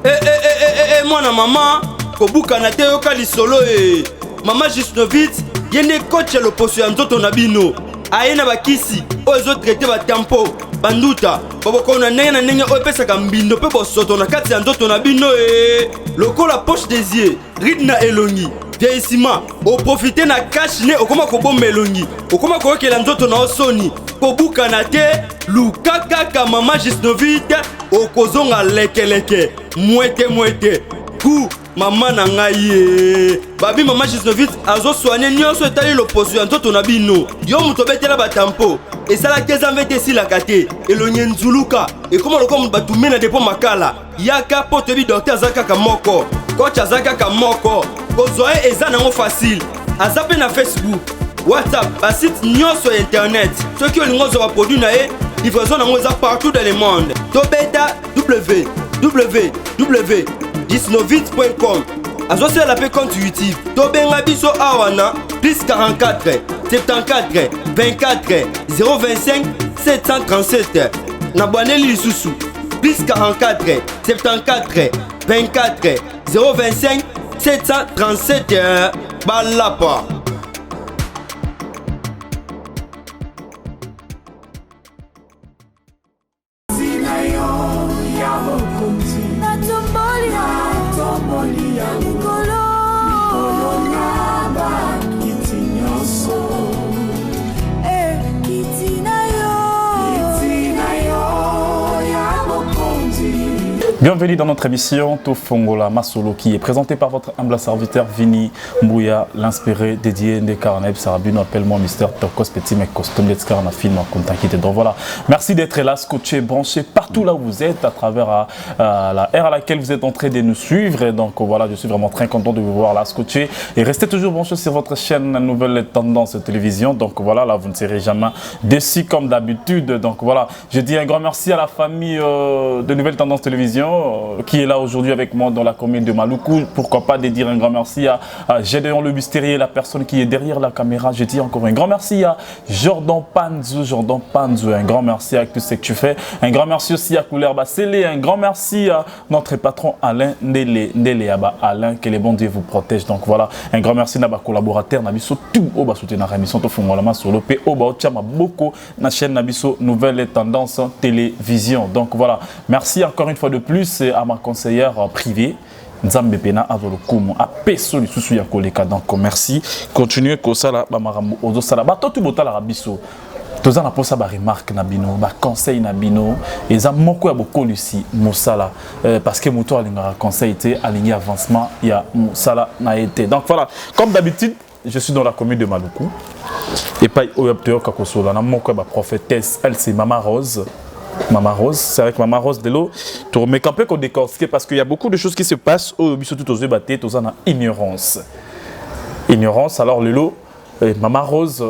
Eh, eh, eh, eh, eh, eh, mwana mama kobukana te yoka lisolo e mama Jusnovit ye nde coach ya loposo ya nzoto na bino aye na bakisi oyo ezotraite batampo banduta babokono na ndenge na ndenge oyo epesaka mbindo mpe bosoto na kati ya nzoto na bino e lokola poche des yeux ride na elongi vieillissement oprofite na cash ne okoma kobomba elongi okoma koyokela nzoto na yo soni kobukana te luka kaka mama Jusnovit okozonga lekeleke mwete mwete ku mama na ngai ye babi mama Gisnovit azosoigne nyonso etali loposo ya nzoto na bino yo moto obetela batampo esalaki eza mvete esilaka te elongi enzuluka ekoma lokola moto batumbe na depo makala yaka mpo toyebi docteur aza kaka moko coach aza kaka moko kozwa ye eza nango facile aza mpe na facebook whatsapp basite nyonso ya internet soki olingi ozwa baproduit na ye livraison nango eza partout dans le monde tobeta www disnovit.com azosalela mpe compte youtube tobenga biso awa na plus 44 74 24 025 737 na bwaneli lisusu plus 44 74 24 025 737 balapa. Bienvenue dans notre émission Tofongola Masolo qui est présentée par votre humble serviteur Vini Mbouya, l'inspiré dédié de Karneb Sarabino, appelle-moi Mister Tokos Petit mais costume Let's Karna film en contact. Donc voilà, merci d'être là, scotché, branché partout là où vous êtes, à travers la ère à laquelle vous êtes en train de nous suivre. Et donc voilà, je suis vraiment très content de vous voir là, scotché. Et restez toujours branchés sur votre chaîne Nouvelle Tendance Télévision. Donc voilà, là vous ne serez jamais déçus comme d'habitude. Donc voilà, je dis un grand merci à la famille de Nouvelle Tendance Télévision qui est là aujourd'hui avec moi dans la commune de Maluku. Pourquoi pas de dire un grand merci à Gédéon Le Mystérieux, la personne qui est derrière la caméra. Je dis encore un grand merci à Jordan Panzou. Jordan Panzou, un grand merci à tout ce que tu fais. Un grand merci aussi à Couleur Bassélé. Un grand merci à notre patron Alain Ndele, Ndele Aba Alain, que le bon Dieu vous protège. Donc voilà, un grand merci à nos collaborateurs, na biso tout au bas soutenir la émission Tofongola Masolo pe au bas tchama beaucoup na chaîne na biso Nouvelle Tendance Télévision. Donc voilà, merci encore une fois de plus à ma conseillère privée Nzambe pena azolokumu apeso lisusu ya koleka. Donc merci, continuez kosala ba makambo ozosala ba totu botala biso toza na posa ba remarque na bino ba conseil na bino eza moko ya bokolisi mosala parce que moto alingaka conseil te alingi avancement ya mosala na ye te. Donc voilà, comme d'habitude je suis dans la commune de Maluku et pas oyo toyoka kosola na moko ya ba prophétesse, elle c'est Mama Rose. Mama Rose, c'est avec Mama Rose de l'eau, tu remets un peu qu'on décortique parce qu'il y a beaucoup de choses qui se passent au surtout aux yeux battés, aux en ignorance. Ignorance, alors le lot, Mama Rose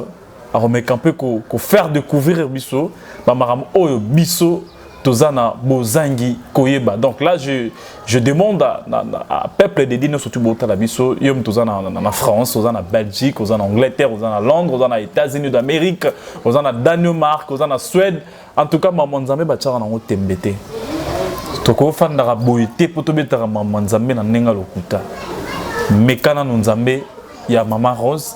a remis un peu qu'on faire découvrir biso, Mama Oyo biso, tozana bozangi koyeba. Donc là je demande à peuple de dire surtout bota la biso yom tozana na France, tozana Belgique, tozana Angleterre, tozana Londres, tozana États-Unis d'Amérique, tozana Danemark, tozana Suède. En tout cas maman Nzambe ba tchaka nango tembete. Toko fandaka boye te po tobetaka maman Nzambe na ndenge lokuta. Mekana no Nzambe ya Mama Rose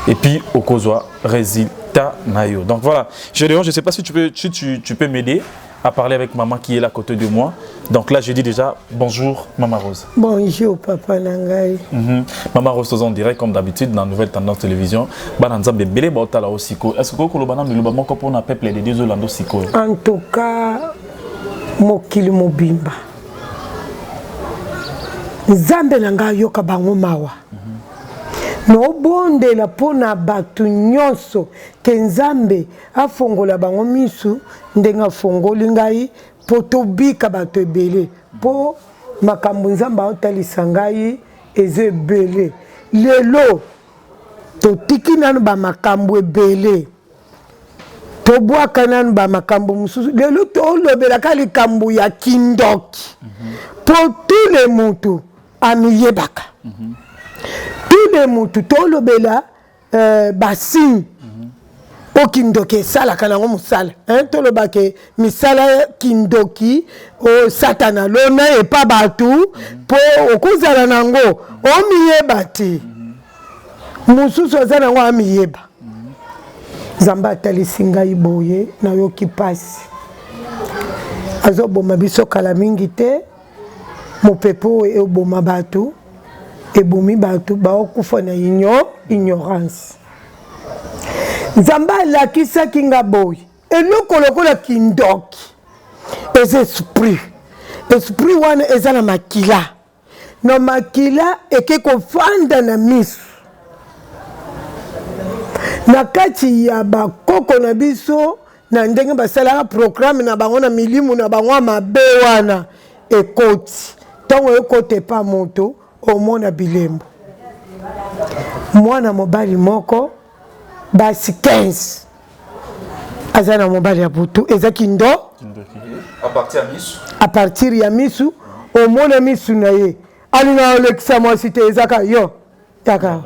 et puis okozwa résultat na yo. Donc voilà, Gédéon, je sais pas si tu peux, si tu, tu peux m'aider à parler avec maman qui est là à côté de moi. Donc là, je dis déjà bonjour Maman Rose. Bonjour Papa Nangai. Maman Rose, en direct comme d'habitude dans Nouvelle Tendance Télévision. Bana Nzambe belé bota la osiko. Est-ce que kolo bana miluba moko pour na peuple de Dieu lando siko? En tout cas, mokili mobimba. Nzambe na ngai yoka bango mawa. Nobondela pona bato nyonso ke Nzambe afongola bango misu ndenge afongoli ngai po tobika bato ebele po makambo Nzambe aotalisa ngai eza ebele. Lelo totiki nanu ba makambo ebele, tobwaka nanu ba makambo mosusu. Lelo tolobelaka likambo ya kindoki po tous les mutu amiyebaka. Tous les mutu tolobela ba signe. Oyo kindoki esalaka nango mosala, hein? Toloba ke misala kindoki oyo Satana alona epa bato, mpo okozala nango omiyeba te. Mosusu aza nango amiyeba. Nzambe atalisi ngai boye, nayoki mpasi. Azoboma biso kala mingi te. Mopepe oyo eboma bato, ebomi bato, baokufa na ignorance. Nzambe alakisaki nga boye, eloko lokola kindoki eza esprit. Esprit wana eza na makila, na makila eke kofanda na miso. Na kati ya bakoko na biso, na ndenge basalaka programme na bango na milimu na bango ya mabe wana, ekoti. Ntango ekota epa moto, omona bilembo. Mwana mobali moko, basi 15, aza na mobali ya butu, eza kindo a partir ya misu. Omona misu na ye, alinga olekisa mwasi te, ezaka yo yaka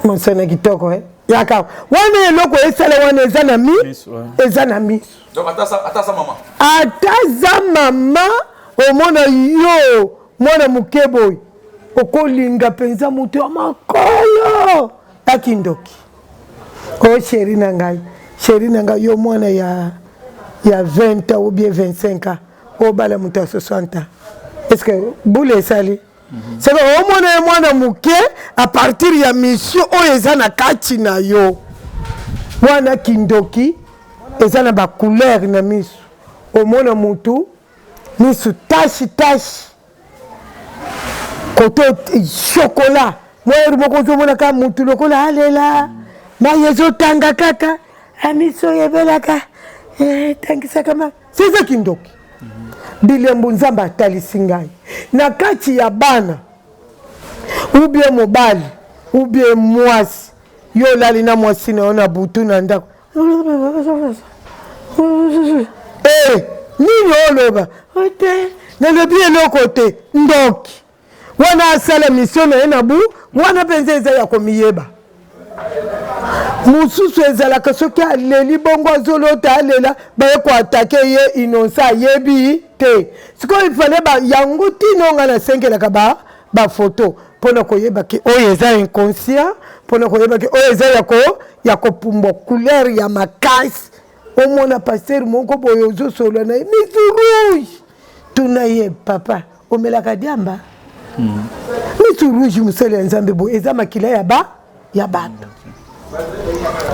mosana kitoko, eh? Yaka wana, eloko esala wana eza na mi, eza na misu. Ata za mama, omona yo mwana moke boye, okolinga mpenza moto ya makolo ya kindoki. O chéri na ngai, chéri na ngai, yo mwana ya 20 ans ou bien 25 ans, obala moto ya 60 ans, est ce que bule esali? Seke omona ye mwana moke a partir ya mission oyo eza na kati na yo wana. Kindoki eza na bacouleur na miso. Omona motu misu tache tache, kote chocolat. Mwa moko ozomona kaka motu lokola alela, mai ezotanga kaka, amiso oyo ebelaka, etangisaka ma seza kindoki. Bilembo Nzambe atalisi ngai na kati ya bana, ou bien mobali ou bien mwasi, yo olali na mwasi na yo na butu na ndako, eh, nini oloba te? Nalobi eloko te. Ndoki wana asala mission na ye na bu wana mpenza eza ya komiyeba. Mosusu ezalaka soki aleli bongo, azolota, alela, baye koattaquer ye, innocent ayebi te. Sikoyo ifale yango ntina nga nasengelaka bafoto mpona koyeba ke oyo eza inconscient, mpona koyeba ke oyo eza ya kopumbwa couleur ya makasi. Omona pasteur moko boye, ozosolola na ye, misu rouge. Tuna ye: "Papa, omelaka diamba?" Misu rouge, mosali ya Nzambe boye, eza makila ya bato,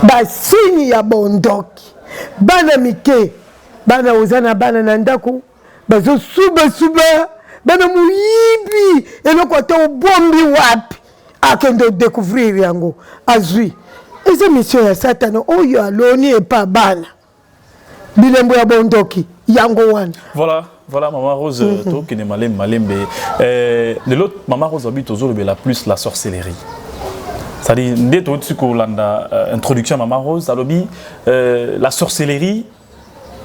basigne ya bondoki. Bana mike, bana oza na bana na ndako, bazosubasuba, bana moyibi, eloko ata obombi wapi, akende odécouvrir yango, azwi. Eza mission ya Satana oyo aloni epa bana. Bilembo ya bondoki yango wana. Voilà, Maman Rose. Tokende malembe malembe. Lelo Maman Rose abi tozolobela plus la sorcellerie, c'est-à-dire nde touti kolanda introduction ya Maman Rose, alobi la sorcellerie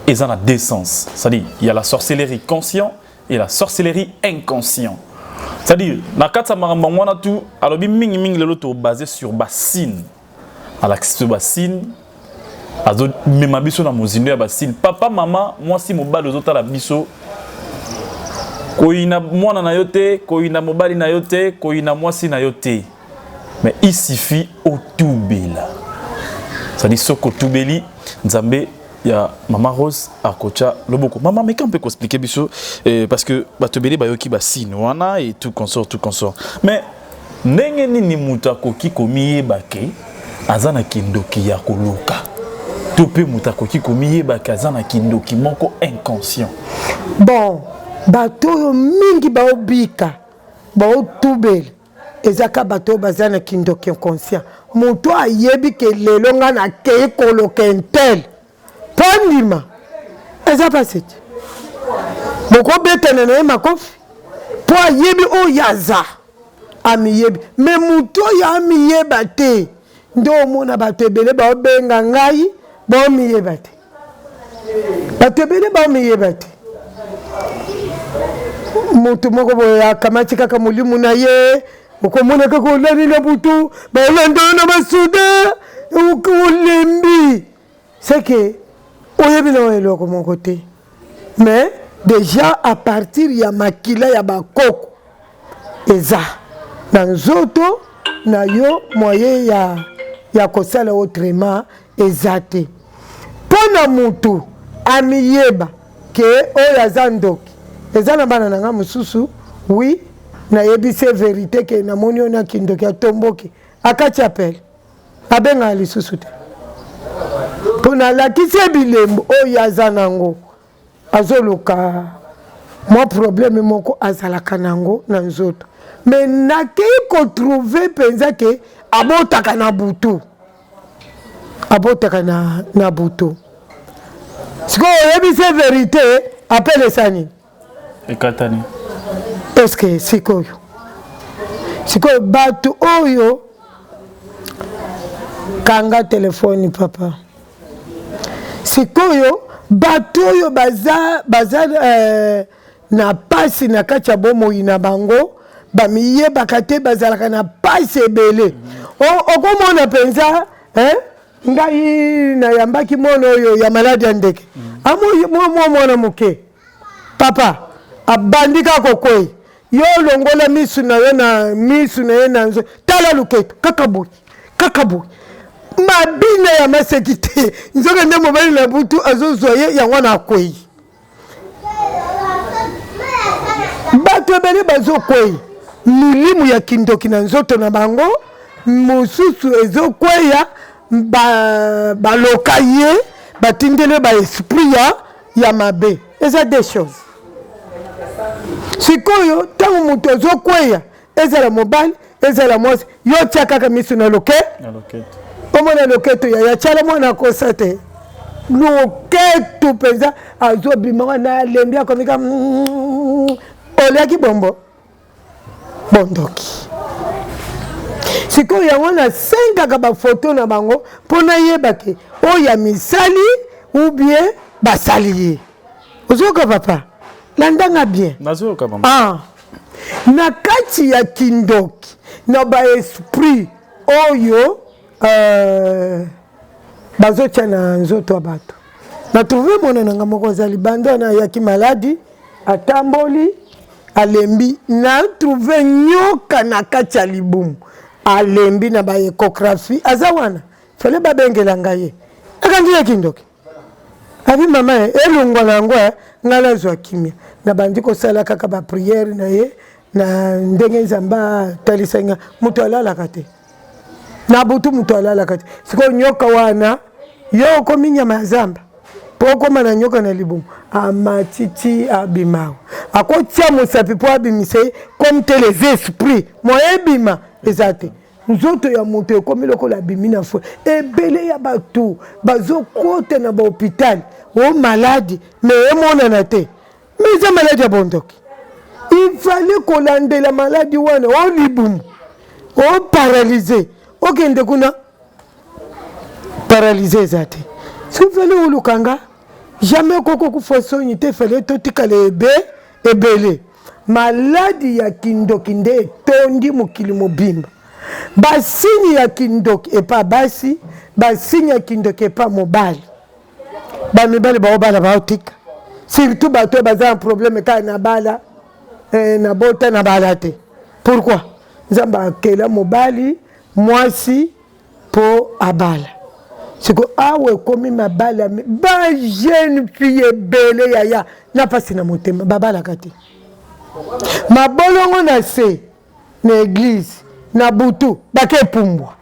eza na deux sens, c'est-à-dire il y a la sorcellerie conscient et la sorcellerie inconscient. C'est-à-dire na kati ya makambo yango wana tu, alobi mingimingi lelo tobase sur basigne. Alakisi biso basigne, azomema biso na mozindo ya basigne. Papa, mama, mwasi, mobali ozotala biso, koyina mwana na yo te, koyina mobali na yo te, koyina mwasi na yo te, mais il suffit otubela. C'est-à-dire soki otubeli, Nzambe ya Mama Rose akotya loboko. Mama, meka mpe koexpliquer biso, parce que bato ebele bayoki basigne wana et tout consort, tout consort, mais ndenge nini moto akoki komiyeba ke aza na kindoki ya koluka, to mpe moto akoki komiyeba ke aza na kindoki moko inconscient? Bon, bato oyo mingi baobika, baotubela, eza ka bato oyo baza na kindoki inconscient. Moto ayebi ke lelo nga nakei koloka un tel, mpo ndima eza pasi te, bokobetana na ye makofi, mpo ayebi oyo aza, amiyebi. Mais moto oyo amiyeba te, nde omona bato ebele baobenga ngai, baomiyeba te. Bato ebele baomiyeba te. Moto moko boye akamati kaka molimo na ye. Okomona kaka olali na butu, balanda yo na basoda, olembi. C'est que oyebi na eloko moko te. Mais déjà à partir ya makila ya bakoko eza na nzoto na yo, moyen ya kosala autrement eza te. Mpo na mutu amiyeba ke oyo aza ndoki, eza na bana na nga mosusu, oui, nayebisi ye verité ke namoni oyo na kindoki, atomboki, akati appel, abengaka lisusu te, mpo nalakisi ye bilembo oyo aza nango, azoluka mwa problème moko azalaka nango na nzoto. Mais nakei kotrouver mpenza ke abotaka na butu, abotaka na butu. Sikoyo oyebisi ye vérité, appel esani. Ekatani. Est-ce sikoyo bato oyo kanga telefone papa, sikoyo bato oyo baza na pasi na kati ya bomoi na bango, bamiyebaka te, bazalaka na pasi ebele. Okomona mpenza, eh? Ngai nayambaki mwana oyo ya maladi ya ndeke, mwa mwana moke, papa abandi kaka kokwei. Yo olongola misu na yo na misu na ye na nzo, tala luketo kaka boye, kaka boye, mabina ya maseki te. Nzoka nde mobali na butu azozwa ye, yango wana akwei. Bato ebele bazokwei, milimu ya kindoki na nzoto na bango mosusu ezokweya, baloka ye, batindeli baesprit ya mabe. Eza deux choses. Sikoyo ntango moto azokweya, ezala mobali, ezala mwasi, yo tia kaka miso na loke, omona loketo yaya tiala mwana akosa te. Loketo mpenza azobima wana, alembi, akomika oliaki bombo bondoki. Sikoyo yango nasengaka bafoto na bango mpo nayeba ke oyo ya misali ou bien basali ye. Ozoyoka papa, landanga bien. Nazoyoka mama. Ah. Na kati ya kindoki na baesprit oyo bazotia na nzoto ya bato, natrouver mwana na nga moko aza libanda wana, ayaki maladi, atamboli, alembi, na trouver nyoka na kati ya libumu, alembi na baéchographie aza wana. Fale babengela ngai ye, akangi ye kindoki. Abi mama elongwa na yango, ngai nazwa kimia. Nabandi kosala kaka baprière na ye na ndenge Nzambe atalisaki nga. Moto alalaka te na butu, moto alalaka te. Sikoyo nyoka wana, yo okomi nyama ya zamba mpo okóma na nyoka na libumu, amatiti, abima, akotia mosapi mpo abimisa ye. Comme te les esprits moyen ebima eza te. Nzoto ya moto ekomi lokola abimi na fo. Ebele ya bato bazokota na bahôpital o maladi, mais emonana te, mais eza maladi ya bondoki. Il fallait kolandela maladi wana o libumu, o paralyse, okende kuna, paralyse eza te. Soki fallait olukanga, jamais okoko kufa soni te. Fallait totikala ebe ebele. Maladi ya kindoki nde etondi mokili mobimba. Basigne ya kindoki epa basi, basigne ya kindoki epa mobali. Bamibali baobala, baotika, surtout bato oyo baza na problème kaka na bala, na bota, na bala te. Pourquoi? Nzambe akela mobali, mwasi mpo abala. Siko awa ekomi mabala, bajeune fille ebele, yaya, na mpasi na motema, babalaka te. Mabolongo na se na église na butu, bake epumbwa.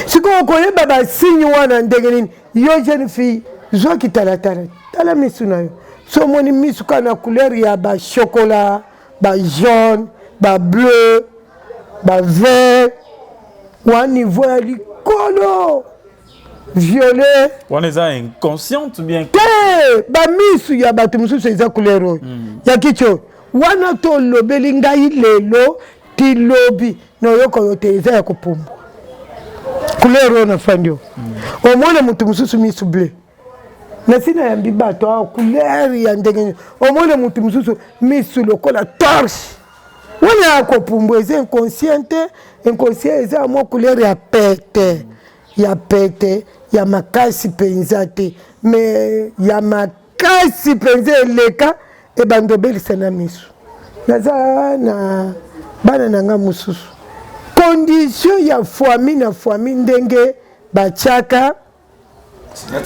Sikoyo okoyeba basigne wana ndenge nini? Yo jeune fille, zwaki talatala, tala misu na yo. So omoni misu kaka na couleur ya bachocolat, bajaune, bableu, bavert, wa niveau ya likolo, violet. Wana eza inconsciente bien? Te, bamisu ya bato mosusu eza couleur oyo ya kiti oyo wana. Tolobeli ngai lelo ti lobi, nayoka oyo te, eza ya kopumbwa. Couleur oyo nafandi oyo, omona moto mosusu misu bleu. Nasi nayambi bato awa, couleur ya ndenge nini. Omona moto mosusu misu lokola torche. Wana ya kopumbwa eza inconscient te, inconscient eza mwa couleur ya pete, ya pete, ya makasi mpenza te, mais ya makasi mpenza eleka ebanda obelisa na miso. Naza na bana na nga mosusu, condition ya famille na famille ndenge batiaka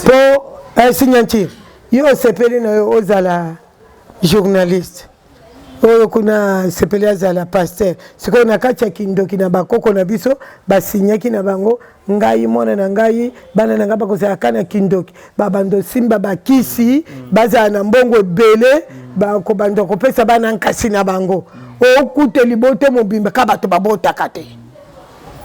po eh, signature. Yo osepeli na yo ozala journaliste, oyo kuna sepeli azala pasteur. Sikoyo na kati ya kindoki na bakoko na biso basinyaki na bango, ngai mwana na ngai, bana na ngai bakozala ka na kindoki, babanda osimba bakisi, bazala na mbongo ebele, bakobanda kopesa bana nkasi na bango. Okute libote mobimba ka bato babotaka te,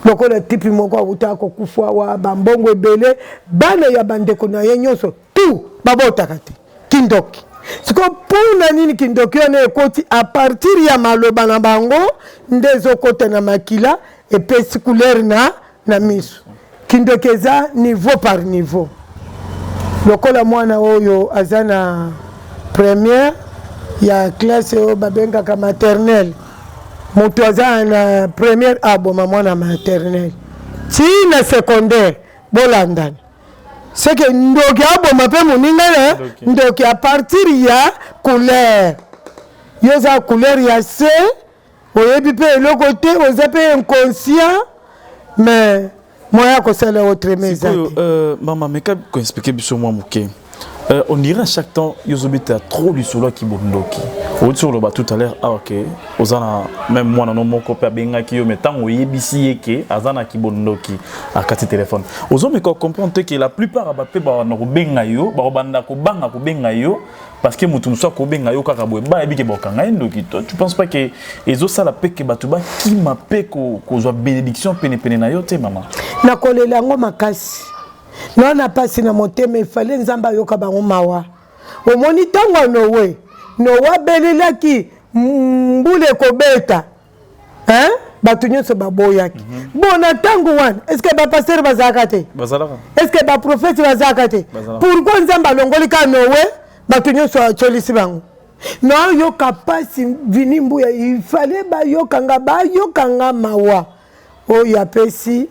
lokola tipi moko awutaka kokufa wa bambongo ebele, bana ya bandeko na ye nyonso tu babotaka te. Kindoki. Sikoyo mpona nini kindoki wana ekoti? A partir ya maloba na bango nde ezokota na makila, epesi couleur na miso. Kindoki eza niveau par niveau. Lokola mwana oyo aza na première ya classe oyo babengaka maternelle, moto aza na première aboma mwana maternelle ti na secondaire, bolandana seke ndoki aboma mpe moninga na ndoki a partir ya couleur. Yo oza couleur ya se, oyebi mpe eloko te, oza mpe inconscient, mais moya kosala autrement eza te. Mama, meka koexpliquer biso mwa moke. On dirait à chaque temps yo ozobeta trop lisolo ya kibondoki. Outi oloba tout à l'heure awa ke oza na même mwana no moko mpe abengaki yo, mais ntango oyebisi ye ke aza na kibondoki, akati téléphone. Ozomeka comprendre te ke la plupart ya bape babanda kobenga yo, bakobanda kobanga kobenga yo, parce que moto mosusu akobenga yo kaka boye, bayebi ke bakokanga ye ndoki. To tu penses pas ke ezosala mpe ke bato bakima mpe kozwa bénédiction penepene na yo te, mama? Nakolela yango makasi, naona mpasi na motema. Efale Nzambe ayoka bango mawa. Omoni ntango ya Noe, Noe abelelaki mbula ekobeta, hein? Bato nyonso baboyaki. Bon, na ntango wana, est-ce bapasteur bazalaka te? Bazalaka. Est-ce baprophète bazalaka te? Pourquoi Nzambe alongoli ka Noe, bato nyonso atyolisi bango? Nayoka mpasi, Vini Mbuya. Ifale bayokanga, bayokanga mawa oyo apesi.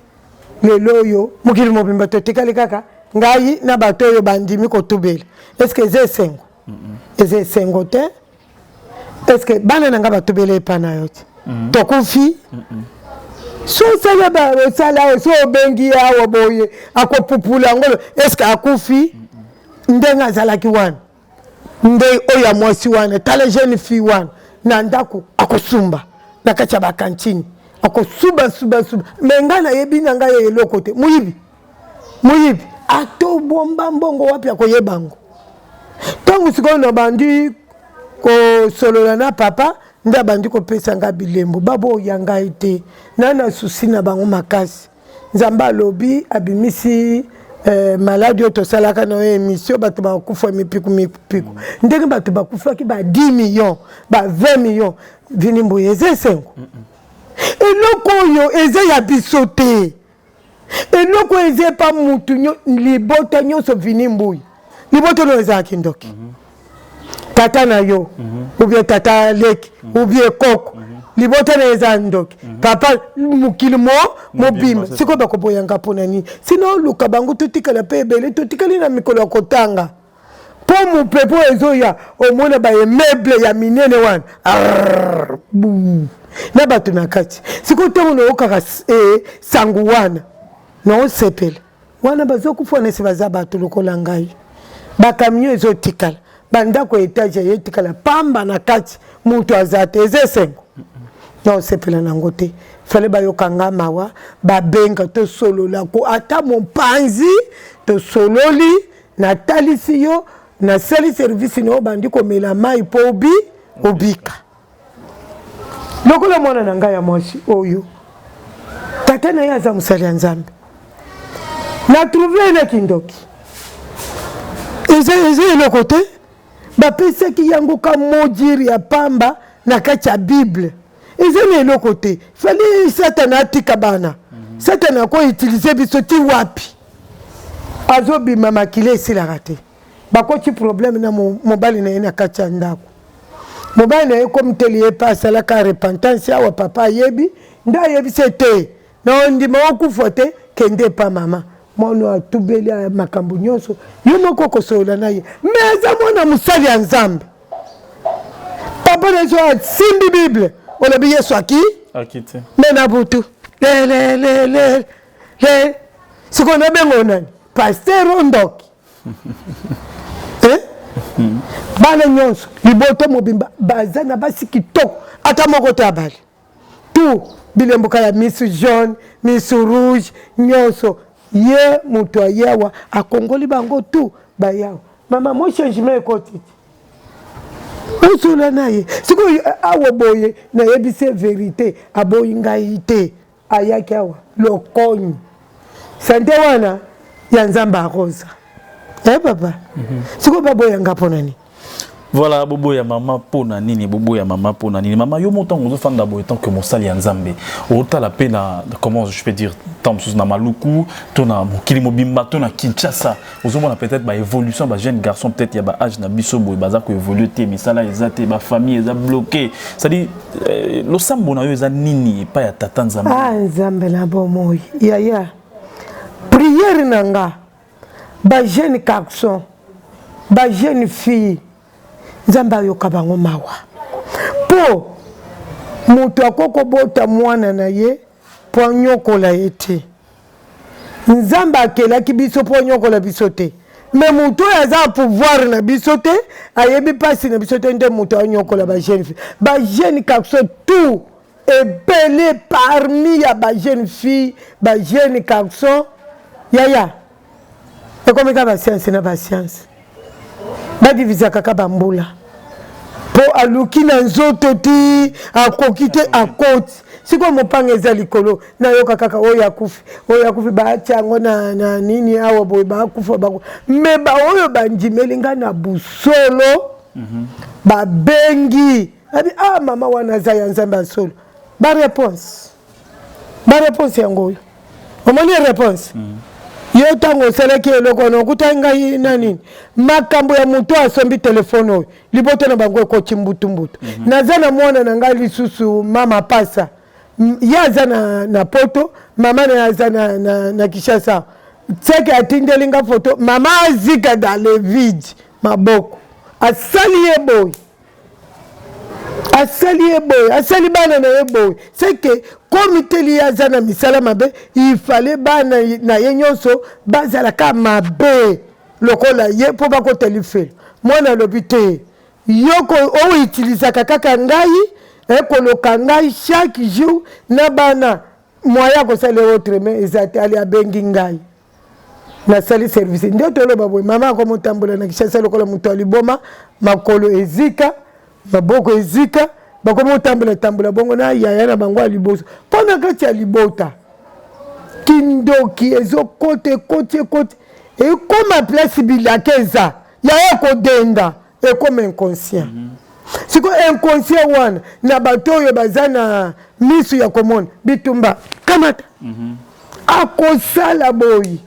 Lelo oyo mokili mobimba totikali kaka ngai na bato oyo bandimi kotubela. Est-ce eza esengo? Eza esengo te. Est-ce bana na ngai batubela epa na yo te? Tokufi so osala, osala so obengi ye awa boye, akopupula yango. Est-ce akufi ndenge azalaki wana? Nde oyo ya mwasi wana, tala jeune fille wana na ndako, akosumba na kati ya bacantine, akosubasubasuba. Me ngai nayebi na ngai eloko te. Moyibi, moyibi, atobomba mbongo wapi? Akoyeba yango ntango sikoyo nabandi kosolola na papa, nde abandi kopesa ngai bilembo. Baboya ngai te, na susi na bango makasi. Nzambe alobi, abimisi maladi oyo tosalaka na oyo émission, bato bakufa mipiku mipiku, ndenge bato bakufaki ba 10 millions, ba 20 millions. Vini Mbuya, eza esengo? Eloko oyo eza ya biso te, eloko eza epa mutu. Libota nyonso, Vini Mbuya, libota oyo ezalaki ndoki, tata na yo ou bien tata leki ou bien koko, libota na ye eza ndoki, papa, mokili mo mobimba. Sikoyo bakoboyanga mpona nini? Sino oluka bango, totikala mpe ebele, totikali na mikolo ya kotanga, mpo mopepe oyo ezoya, omona baimmeuble ya minene wana na bato na kati. Sikoyo ntango naokaka sango wana, naosepela wana bazokufa nesi baza bato lokola ngai. Bacamion ezotikala, bandako ya étage eyetikala pamba, na kati moto aza te. Eza esengo? Na osepela nango te. Fale bayoka nga mawa, babenga, tosolola ko ata mopanzi, tosololi, natalisi yo, nasali service na yo, bandi komela mai mpo obi obika. Lokola mwana na ngai ya mwasi oyo, tata na ye aza mosali ya Nzambe, na trouve ye na kindoki. Eza eloko te, bapesaki yango ka modire ya pamba na kati ya Bible. Eza na eloko te. Fali Satana atika bana. Satana akoutiliser biso ti wapi? Azobima, makila esilaka te. Bakoti problème na mobali na ye na kati ya ndako. Mobali na ye komiteli ye mpe asalaka repentance awa papa ayebi nde ayebisi ye te na ondima okufa te kende epa mama mwana oyo atubeli makambo nyonso yo moko okosolola na ye me aza mwana mosali ya nzambe papa na yesu asimbi bible olobi yesu aki me na butu lelelele sikoyo nabengo nani paster o ndoki eh? Bana nyonso liboto mobimba baza na basi kitoko ata moko te abali tout bilembo kaka ya misu jaune misu rouge nyonso ye moto aye awa akongoli bango tout bayawa mama mo changement ekoti te osola na ye sikoyo awa boye nayebisi ye verite aboyi ngai te Ayaki awa lokonyi sante wana ya nzambe arosa eh papa mm -hmm. sikoyo baboya nga mpo na nini voilà boboya mama mpo na nini boboya mama mpo na nini mama yo mo ntango ozofanda boye tant que mosali ya nzambe otala mpe na comment je peux dire ntango mosusu na maluku to na mokili mobimba to na kinshasa ozomona peut-être baévolution ba jeune garçon peut-être ya baage na biso boye baza koévolue te misala eza te bafamille eza bloqué c'est-à-dire euh, losambo na yo eza nini epai ya tata nzambe ah, nzambe na bomoi yaya priere na nga bajeune garçon bajeune fille nzambe ayoka bango mawa mpo moto akoki kobota mwana na ye mpo anyokola ye te Nzambe akelaki biso mpo anyokola biso te. Me moto oyo aza pouvoir na biso te, ayebi mpasi na biso te, nde moto anyokola ba jeune fille. Ba jeune garçon tout ebele parmi ya ba jeune fille, ba jeune garçon yaya ekomi kaka ba science na ba science. Badivisaka kaka bambula mpo aluki na nzoto ti akoki te akoti sikoyo mopanga eza likolo nayoka kaka oyo akufi oyo akufi baatya yango na, na nini awa boye bakufa bako me baoyo bandimeli ngai na busolo mm -hmm. babengi abi ah mama wana aza ya nzambe ya solo bareponse bareponse yango oyo omoni réponse mm. yo ntango osalaki eloko wana okutaki ngai na nini makambo ya moto asombi telefone oyo libota na bango ekoti mbutumbutu mm -hmm. naza na mwana na ngai lisusu mama pasa ye aza na, na poto mama na ye aza na, na, na kinshasa seke atindeli nga foto mama azika dans le vide maboko asali ye boye asali ye boye asali bana na ye boye seke komiteli ye aza na misala mabe ifale bana na ye nyonso bazalaka mabe lokola ye mpo bakota lifelo mwana alobi te yo outilisaka kaka ngai ekoloka ngai chaque jour na bana moyen ya kosala autrement eza te ale abengi ngai nasali service nde toloba boye mama akomotambola na kishasa lokola moto ya liboma makolo ezika maboko ezika bakomi kotambola tambola bongo na yaya na bango ya liboso mpo na kati ya libota kindoki ezokota ekoti ekoti ekoma place bilaka eza yaya kodenda ekoma inconscient mm -hmm. sikoyo inconscient wana na bato oyo baza na misu ya komona bitumba kamata mm -hmm. akosala boyi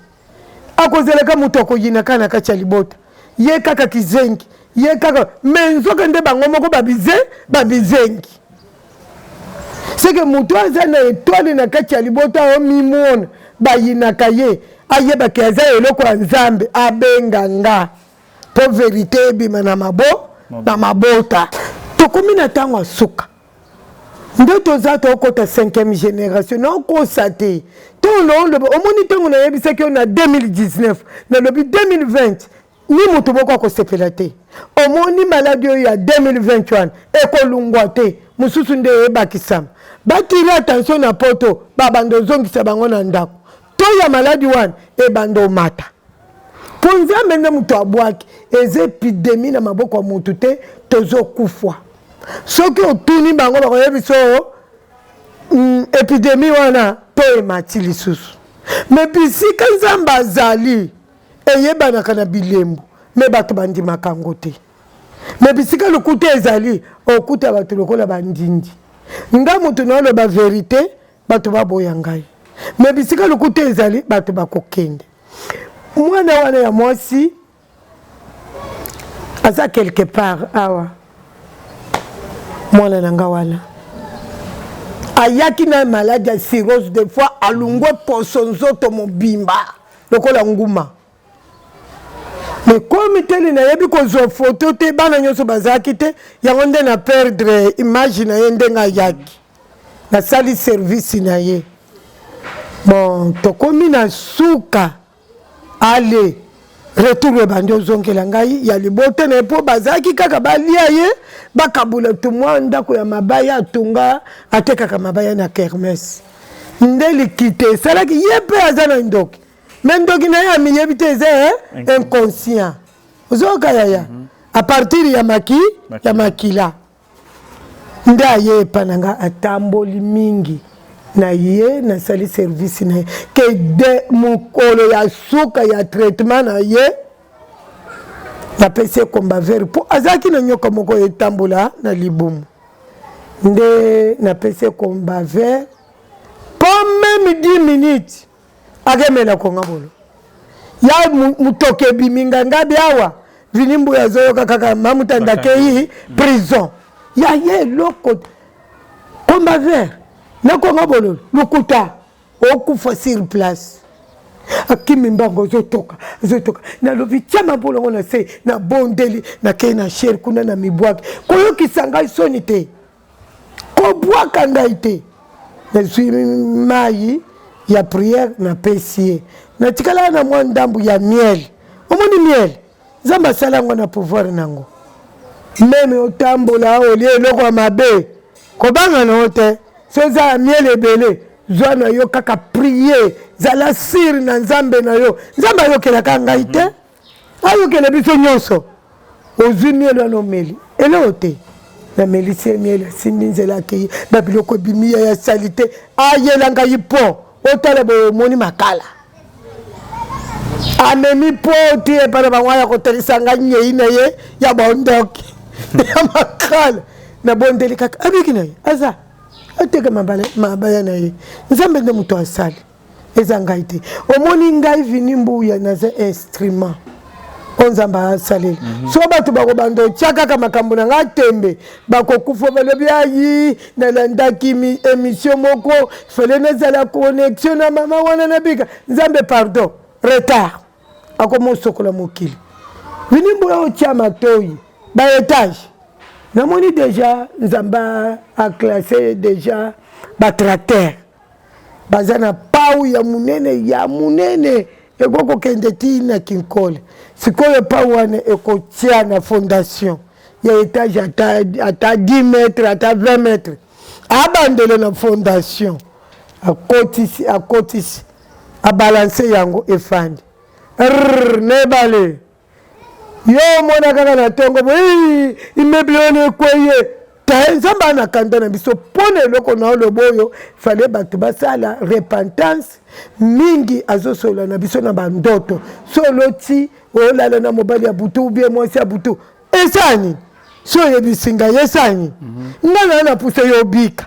akozelaka moto akoyina kaka na kati ya libota ye kaka kizengi ye kaka me nzoka nde bango moko babize babizengi seke moto aza na etoile na kati ya libota oyo mimona bayinaka ye ayebaka aza eloko ya nzambe abenga nga mpo verite ebima na mabo na mabota tokomi na ntango ya suka nde toza tokota 5e génération naokosa te ntango naoloba omoni ntango nayebisaki yo na 2019 nalobi 2020 ni moto moko akosepela te omoni maladi oyo ya 2020 wana ekolungwa te mosusu nde eyebakisama batire attention na poto babanda ozongisa bango na ndako to ya maladi wana ebanda omata mpo nzambe nde moto abwaki eza epidemi na maboko ya motu te tozokufwa soki otuni bango bakoyebi so mm, epidemi wana to emati lisusu me bisika nzambe azali eyebanaka na bilembo me bato bandimaka yango te me bisika lokuta ezali okuta bato lokola bandindi nga moto naoloba verite bato baboya ngai me bisika lokuta ezali bato bakokende mwana wana ya mwasi aza quelque part awa. Mwana na nga wana ayaki na maladi ya cirrhose de fois, alungwe poso nzoto mobimba lokola nguma. Mais komi teli nayebi kozwa foto te, bana nyonso bazalaki te, yango nde na perdre image na ye ndenge ayaki. Nasali service na ye. Bon, tokomi na suka, ale retour ebandi ozongela ngai ya libota na ye, mpo bazalaki kaka balia ye, bakabula tumwa ndako ya mabaya atunga, atekaka mabaya na kermesse. Nde likite esalaki ye mpe aza na ndoki, me ndoki na ye amiyebi te, eza inconscient. Ozoyoka yaya? A partir ya maki ya makila nde aye epa na nga, atamboli mingi na ye, nasali service na ye ke de mokolo ya suka ya traitement na ye, napesi ye Combavert, mpo azalaki na nyoka moko etambola na libumu. Nde napesi ye Combavert mpo même 10 minutes akemela konga bolo ya motoki ebimi ngangabi awa. Vini Mbuya azoyoka kaka Mamutanda akei prison ya ye eloko. Combavert nakonga bololo, lokuta, okufa sur place. Akimi mbango, azotoka, azotoka. Nalobi tia mabolongo na se, nabondeli, nakei na shere kuna na mibwaki. Koyokisa ngai soni te, kobwaka ngai te. Nazwi mai ya prière, napesi ye. Natikalaka na mwa ndambu ya miel. Omoni miel, Nzambe asala yango na pouvoir nango. Même otambola, olie eloko ya mabe, kobanga na yo te. So eza ya miel ebele, zwa na yo kaka, prie, zala sûr na Nzambe na yo. Nzambe ayokelaka ngai te, ayokela biso nyonso. Ozwi miel wana, omeli, eloko te. Namelisi ye miel, asimbi nzela, akei. Babiloko ebimi ya ya sali te, ayela ngai po otala boye, omoni makala. Amemi po ti epai na bango, aya kotelisa ngai nyei na ye ya bondoki ya makala. Nabondeli kaka, abiki na ye, aza ateka mabaya na ye. Nzambe nde moto asali, eza ngai te. Omoni ngai Vini Mbuya, naza instrument oyo Nzambe asaleli. So bato bakobanda otya kaka makambo na ngai tembe, bakokufa. Balobi ayi nalandaki émission moko, fale nazala connexion na mama wana, nabika. Nzambe pardon, retard akoma osokola mokili. Vini Mbuya, otya matoi, baétage namoni déjà Nzambe aclasse déjà batracteur, baza na pau ya monene, ya monene, ekoki kokende ti na Kinkole. Sikoyo pau wana ekotia na fondation ya étage ata 10 mètre, ata 20 mètre, abandele na fondation, akotisi, akotisi, abalance yango, efandi na ebale. Yo omona kaka na ntongo boye immeuble wana ekweye te. Nzambe ana kanda na biso mpo na eloko na oloba oyo. Fale bato basala repentance mingi. Azosolola na biso na bandoto. So oloti olala na mobali ya butu ubie mwasi ya butu, esani so oyebisi ngai, esani nga na na pusa yo obika.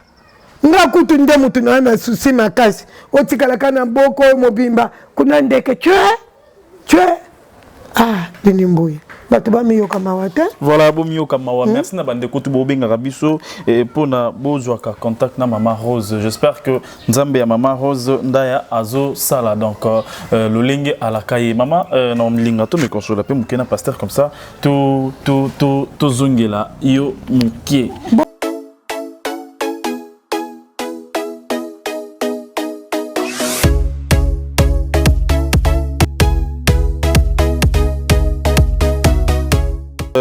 Nga kutu nde motu na na susi makasi, otikalaka na boko oyo mobimba kuna ndeke tue tue. Ah, Deni Mbuya, bato bamiyoka mawa te. Voilà, bomiyoka mawa. Merci na bandeko tu bobengaka biso mpona bozwaka contact na Mama Rose. J'espère que Nzambe ya Mama Rose Ndaya azosala donc lolenge alaka ye. Mama na mlinga to mikonsola mpe moke na pasteur, comme ça tozongela yo moke.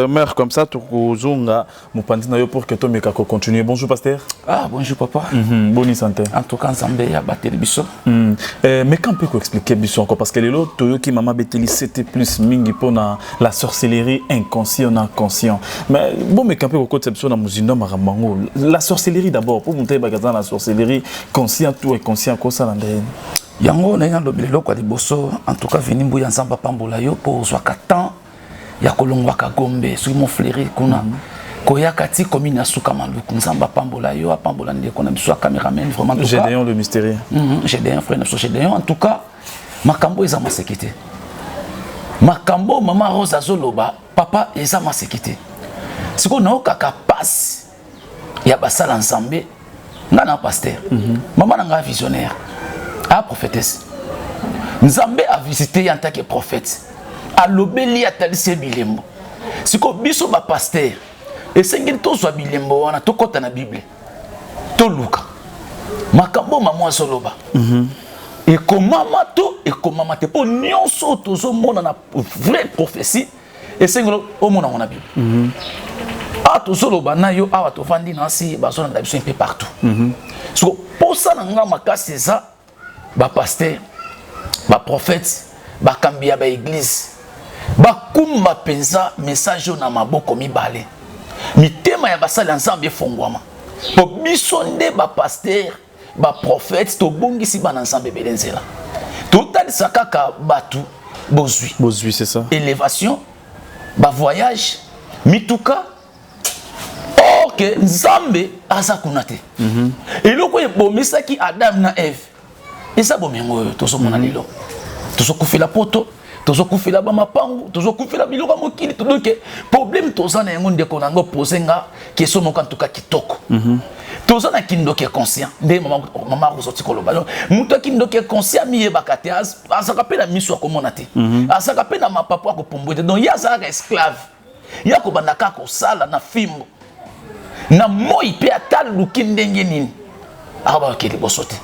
Mère, comme ça tokozonga mopanzi na yo pour que tomeka kocontinue. Bonjour pasteur. Ah, bonjour papa. Boni santé? En tout cas, Nzambe abateli biso. Mais quand peut koexpliquer biso encore, parce que lelo toyoki mama beteli, c'était plus mingi mpona la sorcellerie inconscient na conscient, mais bon, meka mpe kokotisa biso na mozindo ya makambo yango. La sorcellerie d'abord, po moto ayebaka aza na sorcellerie conscient to inconscient, kosala ndenge? Yango naye nalobi eloko ya liboso. En tout cas, Vini Mbuya, Nzambe apambola yo mpo ozwaka temps ya kolongwaka Gombe, soki Mont-Fleury kuna, koyaka ti commune ya Suka Maluku. Nzambe apambola yo, apambola ndeko na biso ya cameraman, vraiment, en tout cas. Gédéon le mystérieux. Gédéon, frère na biso Gédéon. En tout cas, makambo eza maseki te. Makambo mama Rose azoloba, papa, eza maseki te. Sikoyo naokaka pasi. Ya basala Nzambe, nga na pasteur, mama na nga visionnaire, a prophétesse. Nzambe a visité ye en tant que prophète, alobeli, atalisi ye bilembo. Sikoyo biso bapasteur, esengeli tozwa bilembo wana, tokɔta na Bible, toluka makambo mama azoloba ekomama to ekomama te, mpo nyonso oyo tozomona na vraie prophétie, esengeli omona yango na Bible. Awa tozoloba na yo, awa tovandi na nsi, bazolanda biso mpe partout. Siko posa na nga makasi eza bapasteur, baprophète, bakambi ya baéglise bakumba mpenza message oyo na maboko mibale, mitema ya basali ya Nzambe efongwama, mpo biso nde bapasteur, baprophète, tobongisi bana Nzambe ebele nzela. Totalisa kaka bato bozwi. Bozwi, c'est ça. Élévation, bavoyage, mituka, or que Nzambe aza kuna te. Eloko oyo ebomisaki Adam na Eve eza bomengo oyo tozomona lelo. Tozokufela poto, tozokufela bamapangu, tozokufela biloko ya mokili. Donc problème toza na yango, ndeko na yango pose nga question moko antuka kitoko. Toza na kindoki conscient nde mama Kozoti koloba. Donc moto ya kindoki conscient miyebaka te, azalaka mpe na miso akomona te, azalaka mpe na mapapu akopumbwe te. Donc ye azalaka esclave, ye akobanda kaka kosala na fimbo na moi, mpe ata luki ndenge nini, akobakake liboso te.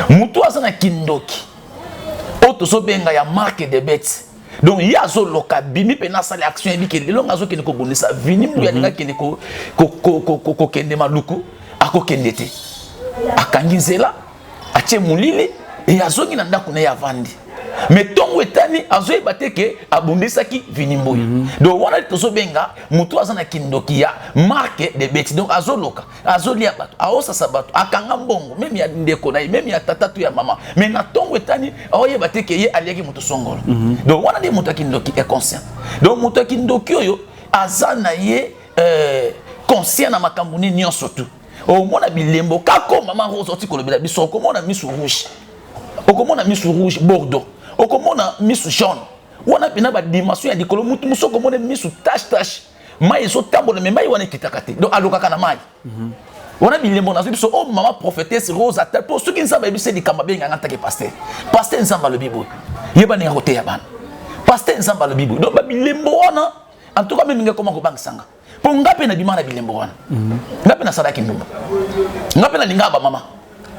Motu aza na kindoki oyo tozobenga ya marque de bête, donc ye azoloka, bimi mpe nasala action, yebi ke lelo nga azokende kobundisa Vini Mbuya, alingi akende kokende Maluku, akokende te, akangi nzela, atie molili e azongi na ndako na ye, avandi. Mais ntongo etani, azoyeba te ke abundisaki Vini Mbuya. Donc wana tozobenga motu aza na kindoki ya marque de bête. Donc azoloka, azolia bato, aosasa bato, akanga mbongo même ya ndeko na ye, même ya tata to ya mama, mais na ntongo etani, aoyeba te ke ye aliaki moto songolo. Donc wana nde moto ya kindoki inconscient. Donc moto ya kindoki oyo aza na ye conscient na makambo nini nyonso tu. Omona bilembo kako mama Rose oti kolobela biso: okomona misu rouge, okomona misu rouge bordeaux, okomona misu jaune. Wana mpena badimension ya likolo. Mutu mosu okomona misu tache tache, mai ezotambola, mais mai wana ekitaka te. Donc alokaka na mai wana. Bilembo nazwi biso oyo mama prophétesse Rose ata, mpo soki Nzambe ayebisi likambo, abenganga ntake pasteur. Pasteur, Nzambe alobi boye, yeba ndenge koteya bana. Pasteur, Nzambe alobi boye. Donc babilembo wana, en tout cas même ngai koma kobangisanga, mpo nga mpe nabima na bilembo wana. Nga mpe nasalaki ndumba, nga mpe nalingaka bamama.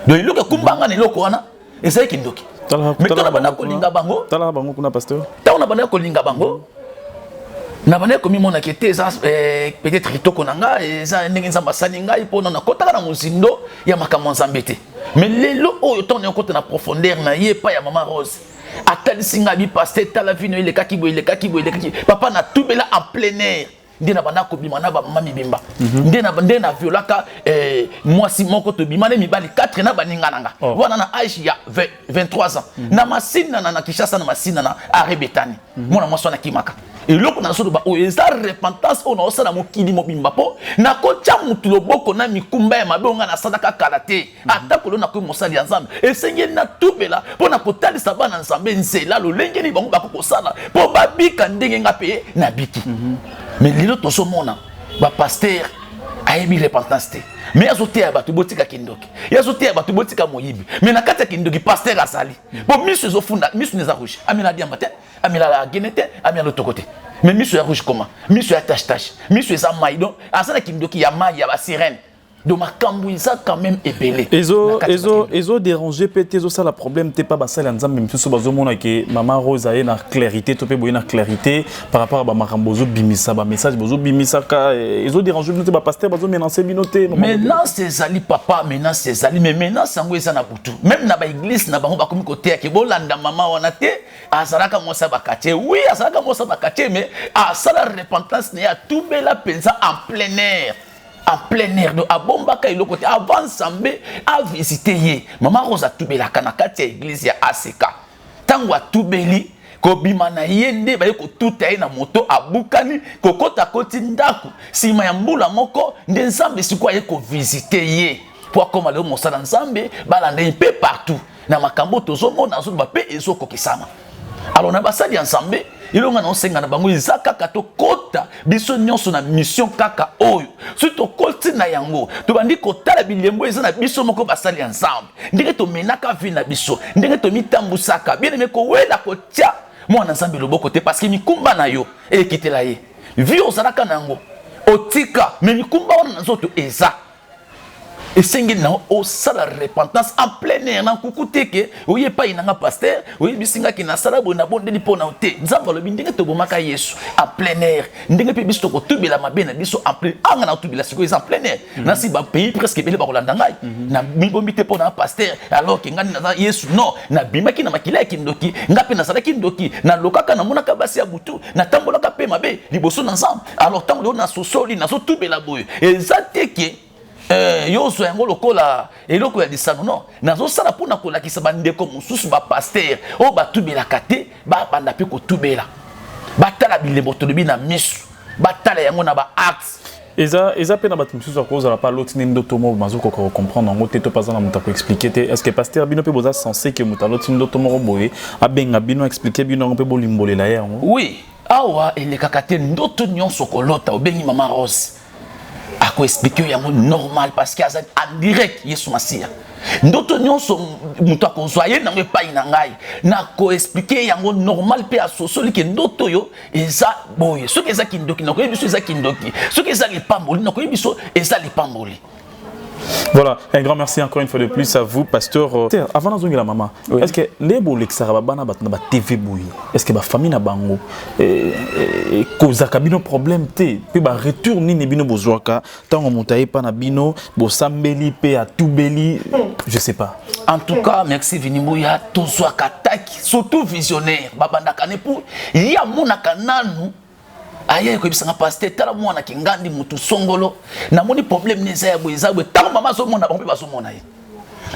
Donc eloko ekumbanga na eloko wana ezalaki ndoki. Mais ntango na banda kolinga bango, Talaka bango kuna, pasteur. Ntango na banda kolinga bango, na banda komimonaka ete eza peut-être kitoko na nga, eza ndenge Nzambe asali ngai, mpona nakotaka na mozindo ya makambo ya Nzambe te. Mais lelo oyo, ntango nakota na profondeur na ye epai ya mama Rose, atalisi ngai bi: "Pasteur, tala vino, elekaki boye, elekaki boye, elekaki." Papa, natubela en plein air nde na banda kobima na bamama mibimba, nde na violaka mwasi moko, tobima nde mibali 4 na baninga na nga. Wana na age ya 20 23 ans, na Masina, na Kinshasa, na Masina, na arebetani. Mwana mwasi wana akimaka. Eloko nazoloba oyo eza repentance oyo naosala mokili mobimba, mpo nakotya mutu loboko na mikumba ya mabe oyo ngai nasalaka kala te. Ata kolo nakoyi mosali ya Nzambe, esengeli natubela mpo na kotalisa bana Nzambe nzela lolenge nini bango bako kosala mpo babika ndenge nga mpe nabiki. Mais lelo tozomona bapasteur ayebi repentance te, mais azoteya bato botika kindoki, ye azoteya bato botika moyibi. Mais na kati ya kindoki, pasteur azali po miso ezofunda, miso eza rouge, amela diamba te, amela agene te, amela lotoko te, mais miso ya rouge koma miso ya tache tache, miso eza mai. Donc aza na kindoki ya mai ya basirène. Donc makambo eza quand même ebele. Ezo na kati ya ezo bakindoki. Ezo déranger mpe te, ezosala problème te? Pa basali ya Nzambe misusu bazomona ke mama Rose aye na clarité to mpe boye na clarité par rapport à bamakambo bozobimisa, bamessage bozobimisaka, ezodéranger bino te? Bapasteur bazomenacer bino te, mama? Menace ezali, papa, menace ezali, mais menace yango eza na butu. Même na baéglise na bango, bakomi koteya ke bolanda mama wana te, azalaka mwasi ya baquartier. Oui, azalaka mwasi ya baquartier, mais asala repentance na ye, atubela mpenza en plein air, en plein air. Donc abombaka eloko te. Avant Nzambe avisite ye, mama Rose atubelaka na kati ya église ya ACK. Ntango atubeli, kobima na ye nde baye kotuta ye na moto, abukani, kokota koti ndako. Nsima ya mbula moko nde Nzambe sikoyo aye kovisite ye mpo akóma lelo mosala Nzambe, balanda ye mpe partout. Na makambo tozomona, azoloba mpe ezokokisama. Alors na basali ya Nzambe, Eloko nga naosenga na bango eza kaka tokota biso nyonso na mission kaka oyo. Soki tokoti na yango, tobandi kotala bilembo eza na biso moko basali ya Nzambe, ndenge tomenaka vie na biso, ndenge tomitambusaka. Bien aime, kowela kotia mwana Nzambe loboko te, parce que mikumba na yo ekitela ye. Vie ozalaka na yango otika, mais mikumba wana na nzoto eza. Esengeli na osala repentance en plein air na nkuku te ke oye epai na nga pasteur, oyebisi nga ke nasala boye, nabondeli mpo na yo te. Nzambe alobi ndenge tobomaka Yesu en plein air, ndenge mpe biso tokotubela mabe na biso en plein anga na kotubela sikoyo eza en plein air. Nasi ba pays presque ebele bakolanda ngai. Na mibombi te mpo na pasteur alors ke ngai naza Yesu. Non, nabimaki na makila ya kindoki, nga mpe nazalaki ndoki, nalokaka, namonaka basi ya butu, natambolaka mpe mabe liboso na Nzambe. Alors ntango lelo nasosoli, nazotubela boye, eza te ke yo ozwa yango lokola eloko ya lisano. Non, nazosala mpona kolakisa bandeko mosusu bapasteur oyo batubelaka te, babanda mpe kotubela, batala bilembo tolobi na miso, batala yango na baacte. Eza mpe na bato mosusu akozala pa aloti nde ndoto moko, bazokoka kocomprendre yango te, to mpe aza na moto akoexpliquer te. Est ce que pasteur, bino mpe boza censé ke moto aloti ndoto moko boye, abenga bino, expliquer bino yango mpe bolimbolela ye yango? Oui, awa elekaka te. Ndoto nyonso kolota, obengi mama Rose, akoexpliquer yango normal, parce que aza en direct Yesu Masiya. Ndoto nyonso moto akozwa ye nango epai na ngai, nakoexpliquer yango normal mpe asosoli ke ndoto oyo eza boye. Soki eza kindoki, nakoyebi biso eza kindoki. Soki eza lipamboli, nakoyebi biso eza lipamboli. Voilà, un grand merci encore une fois de plus à vous, pasteur. Avant la maman, oui. Est-ce que les bolekisaka babana bato na ba TV boye, est-ce que ba famille na bango kozaka bino problème te, pe ba retour nini bino bozwaka ntango moto ayepa na bino, bosambeli pe atubeli, je sais pas? En tout cas, merci Vini Mbuya. Tozwaka taki, surtout visionnaire, babandaka ne pour ye amonaka nanu, aye koyebisanga: "Pasteur, tala mwana kingandi, mutu songolo, namoni problème ne eza ya boye, eza boye." Ntango mama azomona bango mpe bazomona ye,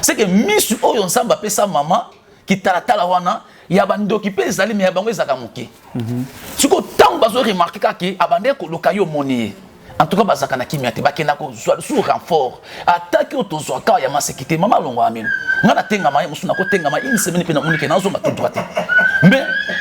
c'est que misu oyo Nzambe apesa mama kitalatala wana ya bandoki mpe ezali, me ya bango ezalaka moke. Sikoyo ntango bazoremarquer kaka abandeki koluka yo, omoni ye, en tout cas bazalaka na kimia te, bakenda kozwa sous renfort. Ataki oyo tozwaka ya maseki te, mama alongwa amino, nga natengama ye mosusu, nakotengama une semaine mpe namoni ke nazonga tout droit te.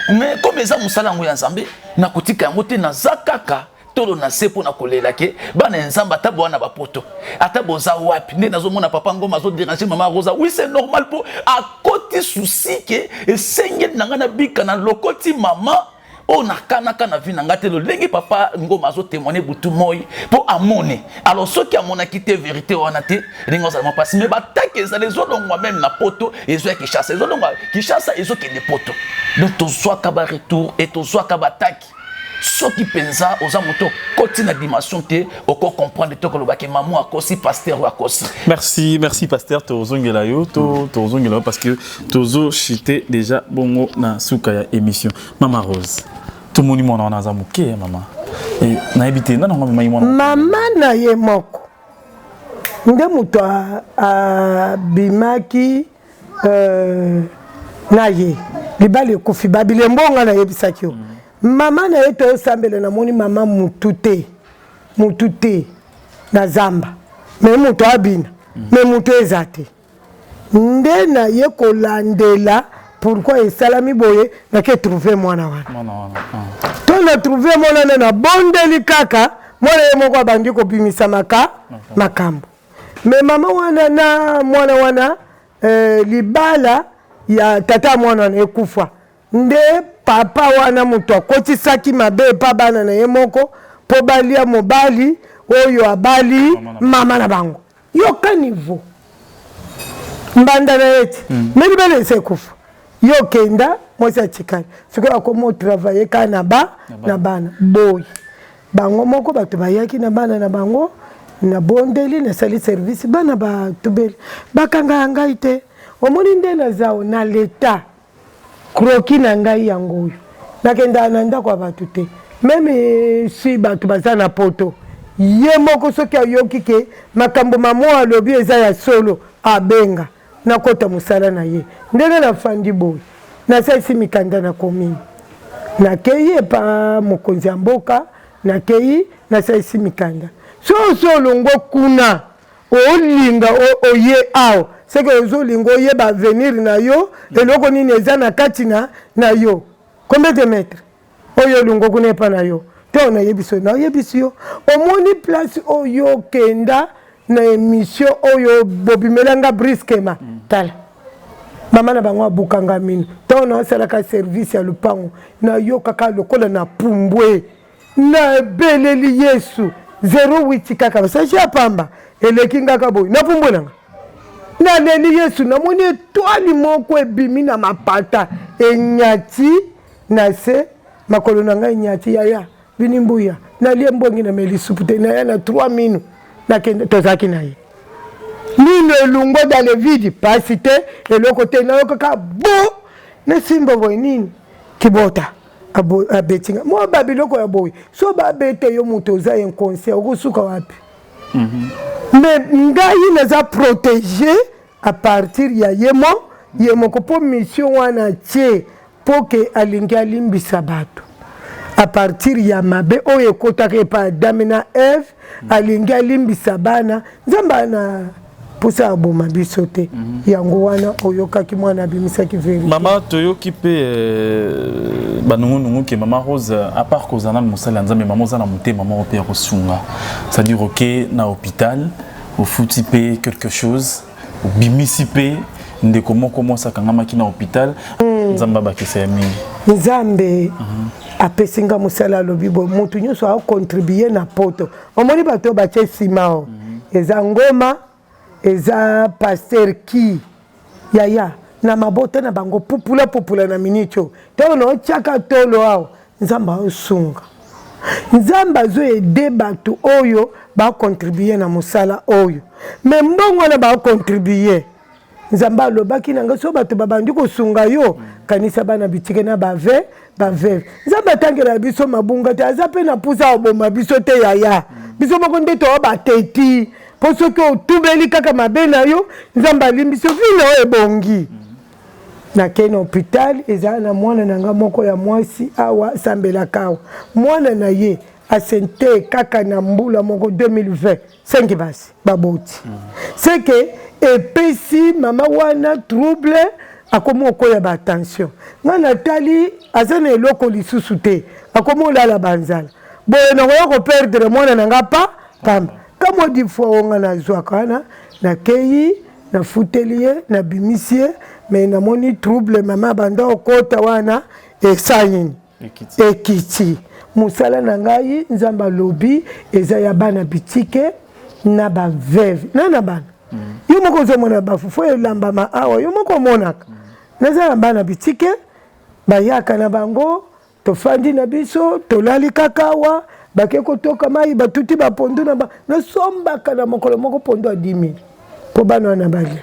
Mais comme eza mosala yango ya Nzambe, nakotika yango te. Naza kaka tolo na se mpo na kolela ke bana ya Nzambe, ata bowana bapoto, ata boza wapi, nde nazomona papa Ngoma azodéranger mama Rosa. Oui, c'est normal, mpo akoti souci ke esengeli na ngai nabika na lokoti mama oyo nakanaka na vie na ngai te. Lolenge papa Ngoma azotémoigne butu moi mpo amone, alors soki amonaki te vérité wana te, ndenge ozala mpasi. Mais batake ezala ezolongwa même na poto, ezoya Kinshasa, ezolongwa Kinshasa, ezokende poto. Donc tozwaka baretour e tozwaka bataki. Soki mpenza oza moto okoti na dimension te, okocomprendre te, kolobaki mamu akosi, pasteur oyo akosi. Merci, merci pasteur. Tozongela yo, tozongela yo parce que tozochite déjà bongo na suka ya émission. Mama Rose, tomoni mwana wana aza moke ya mama. Nayebi te nani yango amemaki mwana. Mama na ye moko nde moto abimaki na ye, libala ekufi, babilembo nga nayebisaki yo. Mama na ye toyosambela, namoni mama mutu te, mutu te na zamba, me moto abina, me moto eza te. Nde na ye kolandela pourquoi esalami boye, nake trouve mwana wana. Mwana wana, ah. To na trouve mwana wana, nabondeli kaka mwana ye moko abandi kobimisa makambo. Me mama wana na mwana wana, libala ya tata ya mwana wana ekufa. Nde papa wana moto akotisaki mabe epa bana na ye moko mpo balia mobali oyo abali mama na bango. Yoka niveau mbanda na ye ti me libala esi ekufa. Yo okenda, mwasi atikali. Sikoyo akoma otravaille kaka na ba na bana boye. Bango moko bato bayaki na bana na bango, nabondeli, nasali service, bana batubeli, bakanga ya ngai te. Omoni nde naza o na leta, croquis na ngai yango oyo. Nakendaka na ndako ya bato te, même si bato baza na poto. Ye moko soki ayoki ke makambo mamo alobi eza ya solo, abenga, nakota mosala na ye. Ndenge nafandi boye, nasalisi mikanda na commune, nakei epa mokonzi ya mboka, nakei nasalisi mikanda. So oso olongwa kuna, olinga oye awa, seke ozolinga oyeba avenir na yo, eloko nini eza na kati na yo. Combien de mètre? Oyo olungo kuna epa na yo te, nayebisi yo, nayebisi yo, omoni place oyo okenda na émission oyo bobimelanga brusquement. Tala mama na bango abukanga mino. Ntango naosalaka service ya lupango, nayokaka lokola na pumbwe, nabeleli Yesu 08 kaka basashi ya pamba eleki ngaka boye, napumbwe nanga, naleli Yesu. Namoni etwali moko ebimi na mapata, enyati na se makolo na ngai, enyati. Yaya bini mbuya, nalie mbongi, nameli supu te, naya na 3 mino, nakende tozalaki na ye, mino elungwa dans le vide, pasi te, eloko te. Nayokaka bo nasimba boye, nini kibota abetinga mwa babiloko ya boye. So babete yo, moto oza inconscient, okosuka wapi? Mais ngai naza protégé à partir ya ye mo ye moko, mpo mission wana tie, mpo ke alingi alimbisa bato à partir ya mabe oyo ekotaka epa Adame na Eve. Alingi alimbisa bana. Nzambe ana mposa aboma biso te. Yango wana oyokaki mwana abimisaki vérité. Mama, toyoki mpe banungunungu ke mama Rose, à part kozala nanu mosali ya Nzambe, mama oza na motema moko mpe ya kosunga, c'est-à-dire oke na hôpital, ofuti mpe quelque chose, obimisi mpe ndeko moko mwasi akangamaki na hôpital. Nzambe abakisa ya mingi. Nzambe apesi nga mosala. Alobi boye, motu nyonso acontribuer na poto. Omoni bato oyo batie nsima o, eza ngoma, eza pasteur ki yaya na mabota na bango, pupula pupula na miniti oyo. Ntango na otiaka tolo awa, Nzambe aosunga, Nzambe azoaider bato oyo bacontribuer na mosala oyo. Me mbongo wana bacontribuer, Nzambe alobaki na ngai, so bato babandi kosunga yo, kanisa bana bitike na bave baveuve. Nzambe atangela biso mabunga te, aza mpe na mpusa aboma biso te. Yaya, biso moko nde toa bateti, mpo soki otubeli kaka mabe na yo, Nzambe alimbisi yo, vie na yo ebongi. Nakei na hôpital, ezala na mwana na nga moko ya mwasi awa asambelaka awa. Mwana na ye asente kaka na mbula moko 2020, 5 basi baboti. Seke epesi mama wana trouble, akomi okoya baattention. Ngai natali, aza na eloko lisusu te, akomi olala banzala boye. Nakoya koperdre mwana na nga pa pamba. Kamwa dix fois oyo ngai nazwaka wana, nakei, nafuteli ye, nabimisi ye. Me namoni trouble mama banda okota wana esa nini, ekiti. Mosala na ngai, Nzambe alobi eza ya bana bitike na baveuve na bana. Yo moko ozomona bafufu elambama awa, yo moko omonaka. Naza na bana bitike, bayaka na bango, tofandi na biso, tolali kaka awa. Bake kotoka mai, batuti bapondu na nasombaka na mokolo moko pondu ya 10 000 mpo bana wana balia.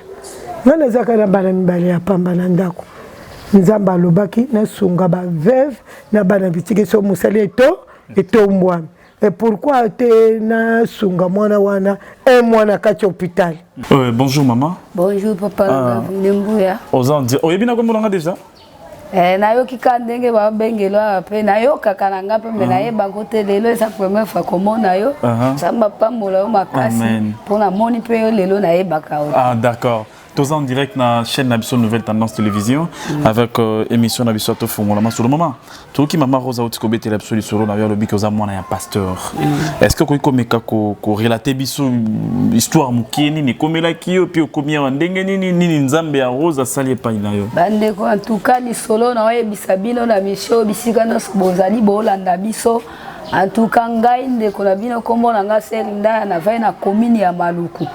Ngai nazalaka na bana mibale ya pamba na ndako. Nzambe alobaki nasunga baveuve na bana bitike. So mosali eto etombwami, et pourquoi te nasunga mwana wana, un mwana kati ya hôpital? Bonjour maman. Bonjour papa. Ah. Mbuya. Oza oyebi na kombo nanga déjà? Eh, nayoki ka ndenge babengelo awa mpe nayokaka na nga mpe, me nayebako te. Lelo eza première fois komona yo. Nzambe apambola yo makasi mpo namoni mpe yo lelo, nayebaka yo. Ah d'accord, toza en direct na chaîne na biso Nouvelle Tendance Télévision avec émission na biso Tofongola Masolo. Mama, toyoki mama Rosa auti kobetela biso lisolo na yo. Alobi ke oza mwana ya pasteur. Est ce que okoki komeka korelater biso histoire mokie, nini ekomelaki yo, mpe okomi awa ndenge nini, nini Nzambe ya Rose asali epai na yo? Bandeko, en tout cas lisolo na oyebisa bino na misio, bisika nyonso bozali boolanda biso, en tout cas ngai ndeko na bino, nkombo na nga Seri Ndaya, navai na commune ya Maluku.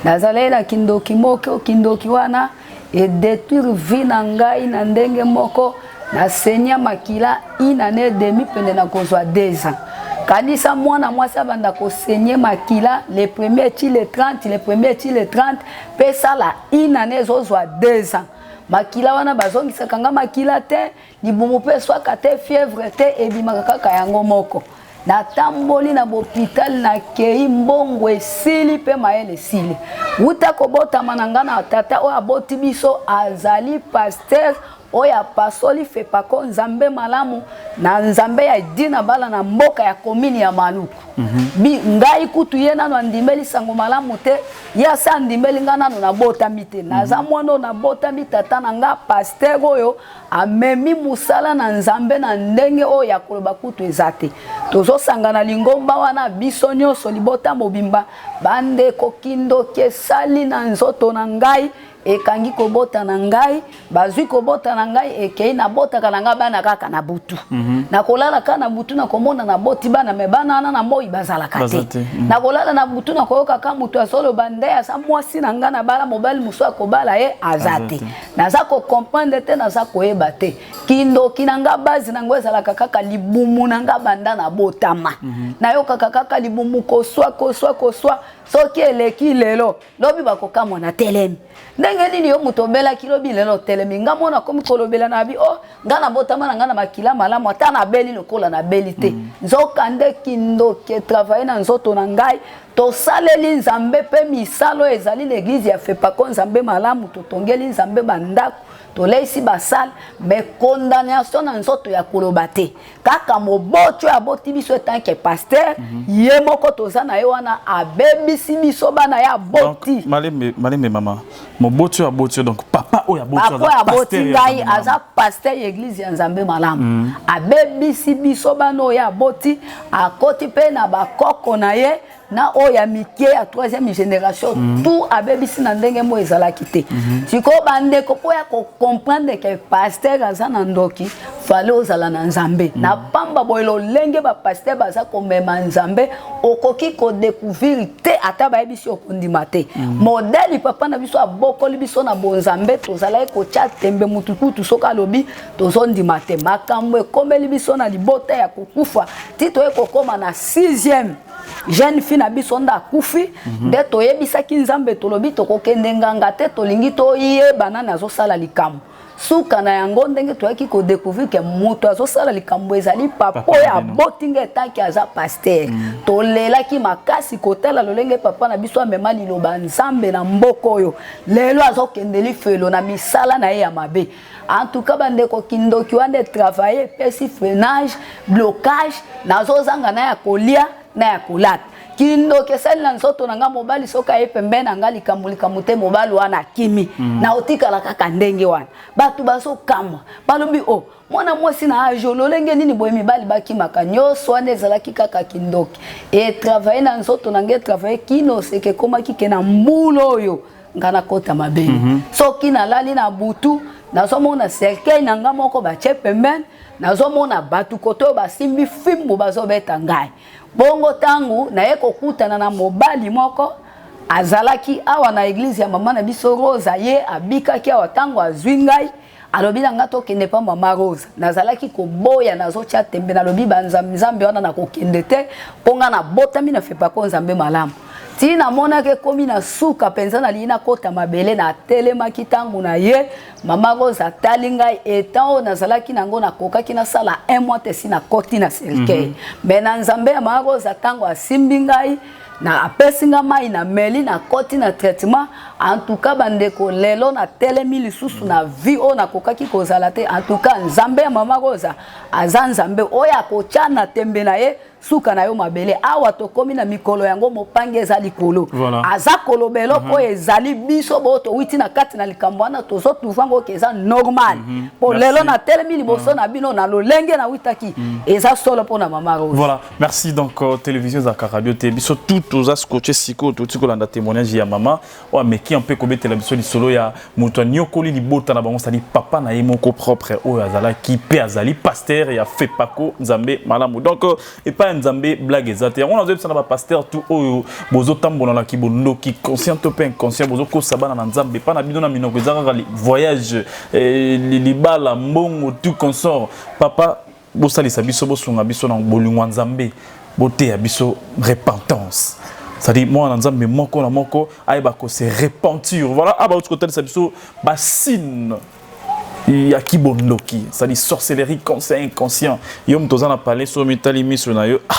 Nazalaki na kindoki moko. Kindoki wana edétruire vie na ngai na ndenge moko nasenya makila une année demi, pene na kozwa 2 ans. Kanisa mwana mwasi abanda kosaigner makila le premier ti le 30, le premier ti le 30, mpe sala une année, ezozwa 2 ans. Makila wana bazongisaka nga makila te, libumu mpe eswaka te, fièvre te, ebimaka kaka yango moko. Natamboli na bopital, nakei, mbongo esili mpe mayele esili. Wuta kobotama na ngai na tata oyo aboti biso azali pasteur oyo apasoli Fepako, Nzambe malamu na Nzambe ya Dina Bala na mboka ya commune ya Maluku. Bi ngai kutu ye nano andimeli sango malamu te, ye asa andimeli ngai nano nabotami te. Naza mwana oyo nabotami, tata na nga pasteur oyo amemi mosala na Nzambe na ndenge oyo ya koloba kutu eza te. Tozosangana lingomba wana biso nyonso libota mobimba, bandeko kindoki esali na nzoto na ngai, ekangi kobota na ngai, bazwi kobota na ngai ekei, nabotaka na ngai bana kaka na butu. Nakolala kaka na butu, nakomona naboti bana, me bana wana na moi bazalaka te. Nakolala na butu, nakoyoka kaka moto azoloba nde aza mwasi na ngai, nabala mobali mosusu akobala ye aza te. Naza kocomprendre te, naza koyeba te. Kindoki na nga base na ngo ezalaka kaka libumu na nga banda nabotama. Nayokaka kaka libumu koswa koswa koswa, soki eleki lelo lobi bakokamwa na telemi. Ndenge nini yo moto obelaki lobi lelo otelemi? Nga mona akomi kolobela na bi, oh nga nabotama na nga na makila malamu, ata nabeli lokola nabeli te. Nzoka nde kindoki etravaille na nzoto na ngai. Tosaleli Nzambe mpe misala oyo ezali na eglise ya Fepako Nzambe malamu, totongeli Nzambe bandako, toleisi basale, mais condamnation na nzoto ya koloba te. Kaka moboti oyo aboti biso etant que pasteur, ye moko toza na ye wana abebisi biso bana ye aboti. Donc, malembe, malembe mama, moboti oyo aboti yo, donc papa oyo aboti yo Papa oyo aza aboti pasteur ya ngai Nzambe malamu. aza pasteur ya eglise ya Nzambe malamu. Abebisi biso bana oyo aboti, akoti mpe na bakoko na ye na oyo ya mike ya 3e génération, tout abebisi na ndenge moko ezalaki te. Sikoyo bandeko, mpo ya kocomprendre ke pasteur aza na ndoki, fale ozala na Nzambe. Na pamba boye lolenge bapasteur baza komema Nzambe, okoki kodécouvrir te, ata bayebisi okondima te. Modèle papa na biso abokoli biso na bonzambe, tozalaki kotya tembe, mutu kutu soki alobi tozondima te. Makambo ekomeli biso na libota ya kokufa ti toye kokóma na 6e jeune fille na biso nde akufi. Nde toyebisaki Nzambe, tolobi tokokende nganga te, tolingi toyeba nani azosala likambo. Suka na yango, ndenge toyaki kodécouvrir ke moto azosala likambo ezali papa Papa oyo na bino. aboti nga etanke aza pasteur. Tolelaki makasi kotala lolenge papa na biso amema liloba Nzambe na mboka oyo, lelo azokende lifelo na misala na ye ya mabe. En tout cas bandeko, kindoki wana etravaille, epesi freinage, blocage, nazozanga na ya kolia na ya kolata. Kindoki esali na nzoto na nga, mobali soki aye pembeni na nga, likambo likambo te, mobali wana akimi. Na otikala kaka ndenge wana. Bato bazokamwa, balobi o mwana mwasi na age lolenge nini boye mibali bakimaka? Nyonso wana ezalaki kaka kindoki etravaille na nzoto na ngai, etravaille kino seke ekomaki ke na mbula oyo nga nakota mabele. Soki nalali na butu, nazomona cercueil na nga moko batie pembeni, nazomona bato kote oyo basimbi fimbu bazobeta ngai. Bongo ntango naye kokutana na mobali moko azalaki awa na eglise ya mama na biso Rosa, ye abikaki awa. Ntango azwi ngai, alobi na nga tokende pa mama Rosa. Nazalaki koboya, nazotya tembe, nalobi banzambe wana nakokende te, mpo nga nabotami na Fepako Nzambe malamu. Ti namonaki ekomi na suka mpenza, nalingi nakota mabele, natelemaki. Ntango na ye mama Rose atali ngai, etan oyo nazalaki nango, nakokaki nasala un mois te si nakoti na cercueil. Mais na Nzambe ya mama Rose, ntango asimbi ngai na apesi nga mai na meli, nakoti na traitement. En tout cas bandeko, lelo natelemi lisusu na vie oyo nakokaki kozala te. En tout cas Nzambe ya mama Rosa aza Nzambe oyo akotya na tembe na ye, suka na yo mabele. Awa tokomi na mikolo yango, mopange eza likolo. Aza koloba eloko oyo ezali biso boyo towiti na kati na likambo wana, tozotrouve yango ke eza normal, mpo lelo natelemi liboso na bino na lolenge nawitaki, eza solo mpo na mama Rose. Voilà, merci. Donc télévision ezalaka radio te, biso tout toza scotché. Sikoyo touti kolanda témoignage ya mama oyo ameki mpe kobetela biso lisolo ya moto anyokoli libota na bango, sali papa na ye moko propre oyo azalaki mpe azali pasteur ya Fepako Nzambe malamu. Donc epai ya Nzambe blague eza te. Yango nazoyebisa na bapasteur tout oyo bozotambola na kibondoki, conscient to mpe inconscient, bozokosa bana na Nzambe epai na bino na minoko eza kaka voyage, libala, mbongo, tout consort. Papa, bosalisa biso, bosunga biso na bolingo ya Nzambe, boteya biso repentance, c'est-à-dire mwana Nzambe moko na moko ayeba kose repentir. Voilà, abauti kotalisa biso basigne ya kibondoki, c'est-à-dire sorcellerie conscient, inconscient. Yo moto oza na palais, so mitali miso na yo, ah.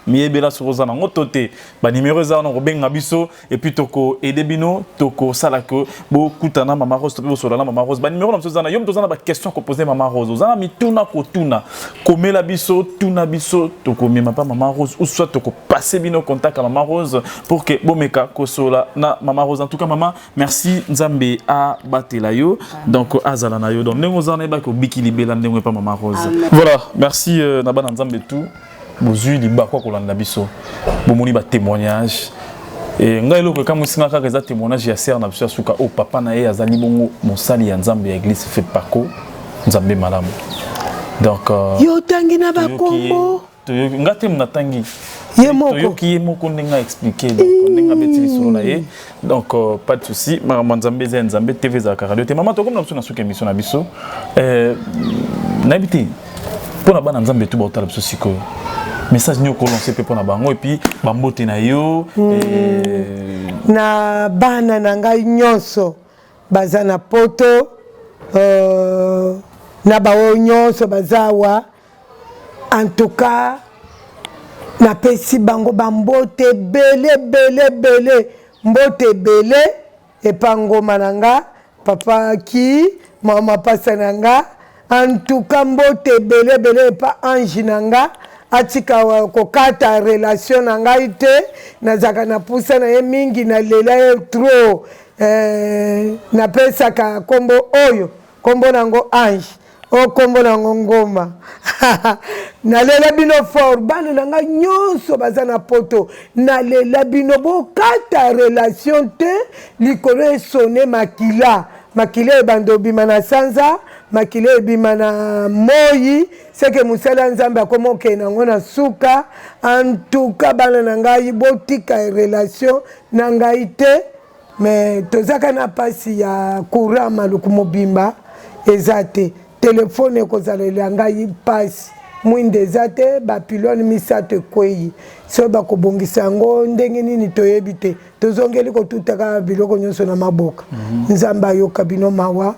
Miyebela soki oza nango to te. Ba numéro eza wana, kobenga biso et puis toko aider bino, tokosala ke bokutana Mama Rose to mpe bosola na Mama Rose. Ba numéro na biso eza na yo. Moto oza na ba question kopose Mama Rose, oza na mituna kotuna, komela biso, tuna biso, tokomema pa Mama Rose ou soit tokopase bino contact ya Mama Rose pour que bomeka kosola na Mama Rose. En tout cas, mama, merci. Nzambe abatela yo, donc azala na yo. Donc ndenge oza na yebaki obiki libela ndenge epa Mama Rose. Voilà, merci na bana Nzambe tout bozwi libaku ya kolanda biso, bomoni ba témoignage. E ngai eloko ekamwisi nga kaka eza témoignage ya sœur na biso ya suka oyo papa na ye azali bongo mosali ya Nzambe ya église Fepako Nzambe Malamu. Donc yo otangi na bakombo? Toyoki nga te, natangi. Ye moko. Toyoki ye moko ndenge aexpliqué, donc ndenge abeti lisolo na ye. Donc pas de souci, makambo ya Nzambe eza ya Nzambe. TV ezalaka radio te. Mama, tokomi na biso na suka émission na biso. Nayebi te, mpo na bana Nzambe tu baotala biso sikoyo, message nini okolance mpe mpo na bango, et puis bambote na yo? Na bana na ngai nyonso baza na poto, na baoyo nyonso baza awa, en tout cas napesi bango bambote ebele ebele ebele. Mbote ebele epa ngoma na nga, papa ki mama pasa na nga. En tout cas mbote ebele ebele epa ange na nga, atika kokata relation na ngai te. Nazalaka na pusa na ye mingi, nalela ye trop. Napesaka nkombo oyo, nkombo nango ange oyo, nkombo nango ngoma. Nalela bino fort, bana na ngai nyonso baza na poto. Nalela bino, bokata relation te. Likolo esone makila, makila ebanda obima na sanza, makila ebima na moi, seke mosala ya Nzambe akoma okende yango na suka. Antuka bana na ngai, botika relation na ngai te. Me tozaka na mpasi ya courant, Maluku mobimba eza te. Telefone ekozalela ngai mpasi, mwinda eza te. Ba pylône misato ekwei, soki bakobongisa yango ndenge nini toyebi te. Tozongeli kotutaka biloko nyonso na maboka. Nzambe ayoka bino mawa,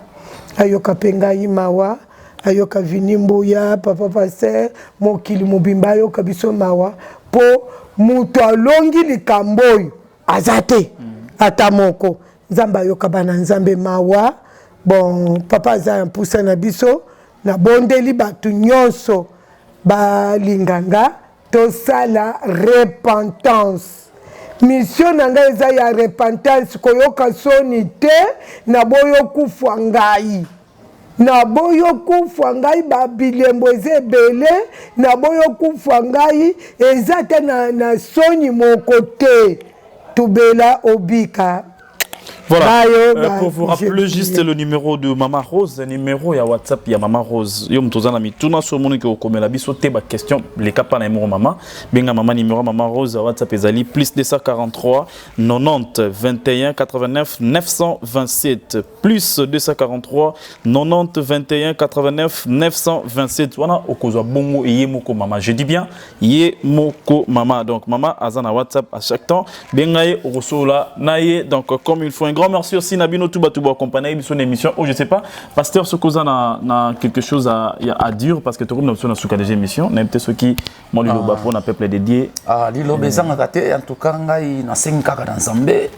ayoka mpe ngai mawa, ayoka Vini Mbuya, papa pasteur, mokili mobimba ayoka biso mawa, mpo moto alongi likambo oyo aza te ata moko. Nzambe ayoka bana Nzambe mawa. Bon, papa aza ya mpusa na biso. Nabondeli bato nyonso balinganga, tosala repentance. Mission na ngai eza ya repentance, koyoka soni te. Naboyi okufa ngai, naboyi okufa ngai. Babilembo eza ebele. Naboyi okufa ngai, eza te na soni moko te. Tubela, obika. Voilà. Pour vous rappeler juste le numéro de Mama Rose, numéro ya WhatsApp ya Mama Rose. Yo mutu oza na mituna so moni ke okomela biso te ba question, leka pa na numéro mama. Benga mama, numéro Mama Rose ya WhatsApp ezali plus 243 90 21 89 927, plus 243 90 21 89 927. Wana okozwa bongo ye moko mama. Je dis bien ye moko mama. Donc mama aza na WhatsApp à chaque temps. Benga ye, okosola na ye. Donc comme il faut, un grand merci aussi na bino tout bato bo accompagner biso na émission. Oh, je sais pas, pasteur, soki oza na quelque chose à dire, parce que tokomi na biso na suka déjà émission. Na peut-être soki mwa liloba mpo na peuple dédié. Ah, liloba ezangaka te. En tout cas ngai nasengi kaka na Nzambe,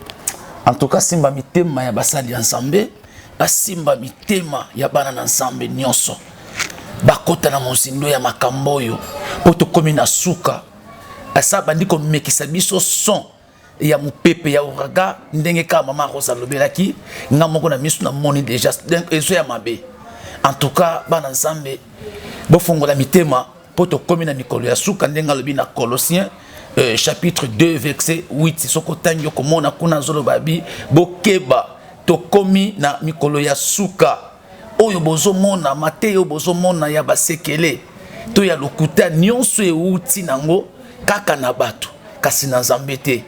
en tout cas simba mitema ya basali ya Nzambe, basimba mitema ya bana na Nzambe nyonso, bakota na mozindo ya makambo oyo, mpo tokómi na suka. Asa bandi komekisa biso son ya mopepe ya ouragan, ndenge kaka mama Rose alobelaki nga moko na miso namoni déjà ezo ya mabe. En tout cas bana Nzambe, bofongola mitema, mpo tokómi na mikolo ya suka, ndenge alobi na Colossien chapitre 2 verset 8. Soki otangi, okomona kuna azoloba bi bokeba, tokómi na mikolo ya suka. Oyo bozomona, mateya oyo bozomona ya basekele to ya lokuta, nyonso euti nango kaka na bato, kasi na Nzambe te.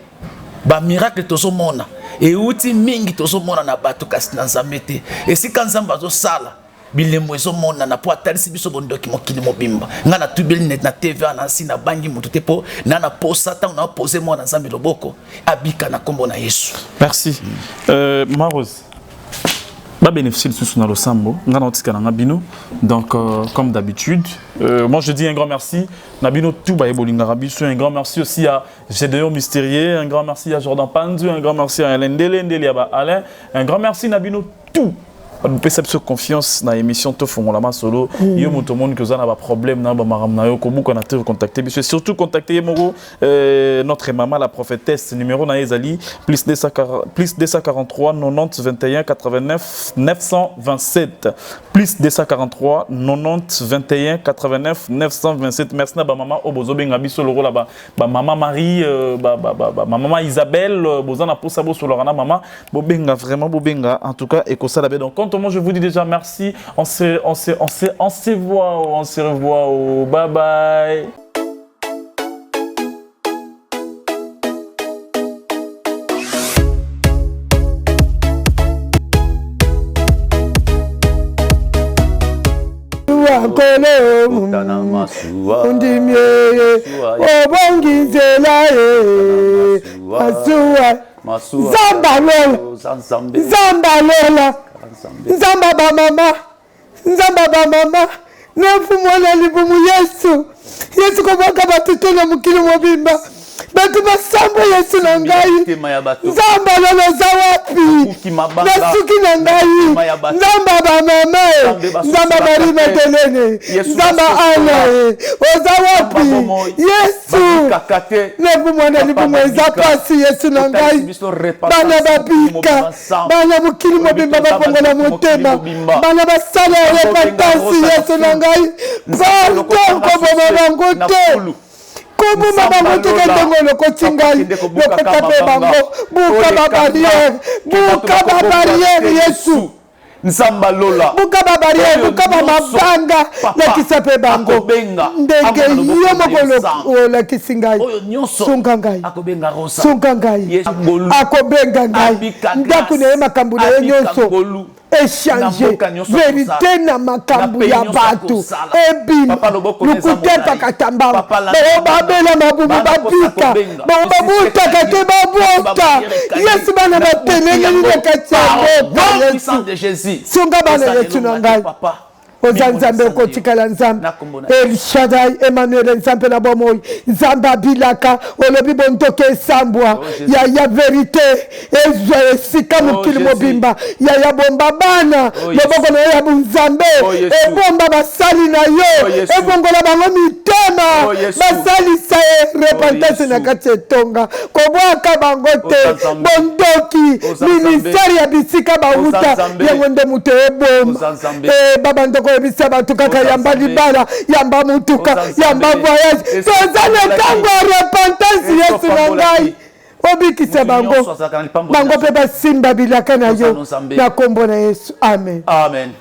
Ba miracle tozomona euti mingi, tozomona na bato, kasi na Nzambe te. Esika Nzambe azosala bilembo ezomonana, mpo atalisi biso bondoki mokili mobimba. Ngai natubeli net na TV na nsi, nabangi motu te, mpo na posa ntango naopose mwana Nzambe loboko, abika na nkombo na Yesu. Merci. Marose. Ba bénéficier lisusu na losambo nga na otika na nga bino. Donc comme d'habitude, moi je dis un grand merci na bino tout baye bolingaka biso, un grand merci aussi à Gédéon Mystérieux, un grand merci à Jordan Panzu, un grand merci à Alain Ndele Ndele ya ba Alain, un grand merci na bino tout bopesa biso confiance na émission Tofongola Masolo. Yo moto omoni ke oza na baproblème na bamakambo na yo, kobuka na te, contacter biso et surtout contacter ye moko, notre maman la prophétesse. Numéro na ye ezali plus 240, plus 243 90 21 89 927, plus 243 90 21 89 927. Merci na bamama oyo bozobenga biso lokola bamama Marie, bamama Isabelle, boza na posa bosolaka na mama, bobenga vraiment, bobenga, en tout cas ekosala bien. Donc quant à moi, je vous dis déjà merci. On se on se on se on se voit, on se revoit. Oh, bye bye. Nkolo ondimi obongi nzela ye masuwa. Nzamba lola, Nzamba lola, Nzamba bamama, Nzamba bamama nefu mwana libumu. Yesu, Yesu, kobwaka bato te na mokili mobimba, bato basambo. Yesu na ngai, Nzambe alolo, oza wapi na suki na ngai? Nzambe bamama, Nzambe Marie Madelene, Nzambe Ana e, oza wapi Yesu? Nefu mwana libumu eza pasi. Yesu na ngai, bana babika, bana mokili mobimba bafongola motema, bana basala ya repentance. Yesu na ngai, pardon, koboma bango te, koboma bango te. Ka ndenge olokoti ngai, lokota mpe bango. Buka babarrière, buka babarrière, Yesu. Nzamba lola. Buka babarrière, buka bamabanga, lakisa mpe bango ndenge yo moko olakisi ngai. Sunga ngai, sunga ngai. Akobenga ngai ndako na ye, makambo na ye nyonso échange vérité na makambo ya bato ebima, lokuta epakata mbango. Bango babela mabumu babika, bango babutaka te babota. Yesu, bana batelengeli na kati ya mboka. Yesu, sunga bana. Yesu na ngai, oza Nzambe, okotikala Nzambe. El Shaddai, Emmanuel, Nzambe na bomoi, Nzambe abilaka. Olobi bondoki esambwa ya vérité ezwa esika mokili mobimba. Yaya, bomba bana, loboko na yo ya bunzambe ebomba basali na yo, ebongola bango mitema, basalisa repentance na kati etonga. Kobwaka bango te. Bondoki ministère ya bisika bauta yango nde moto eboma. Babanda koyebisa bato kaka yamba libala, yamba motuka, yamba voyage. Toza na ntango ya repentance. Yesu na ngai, obikisa bango, bango mpe basimba bilaka na yo, na nkombo na Yesu, amen. Amen.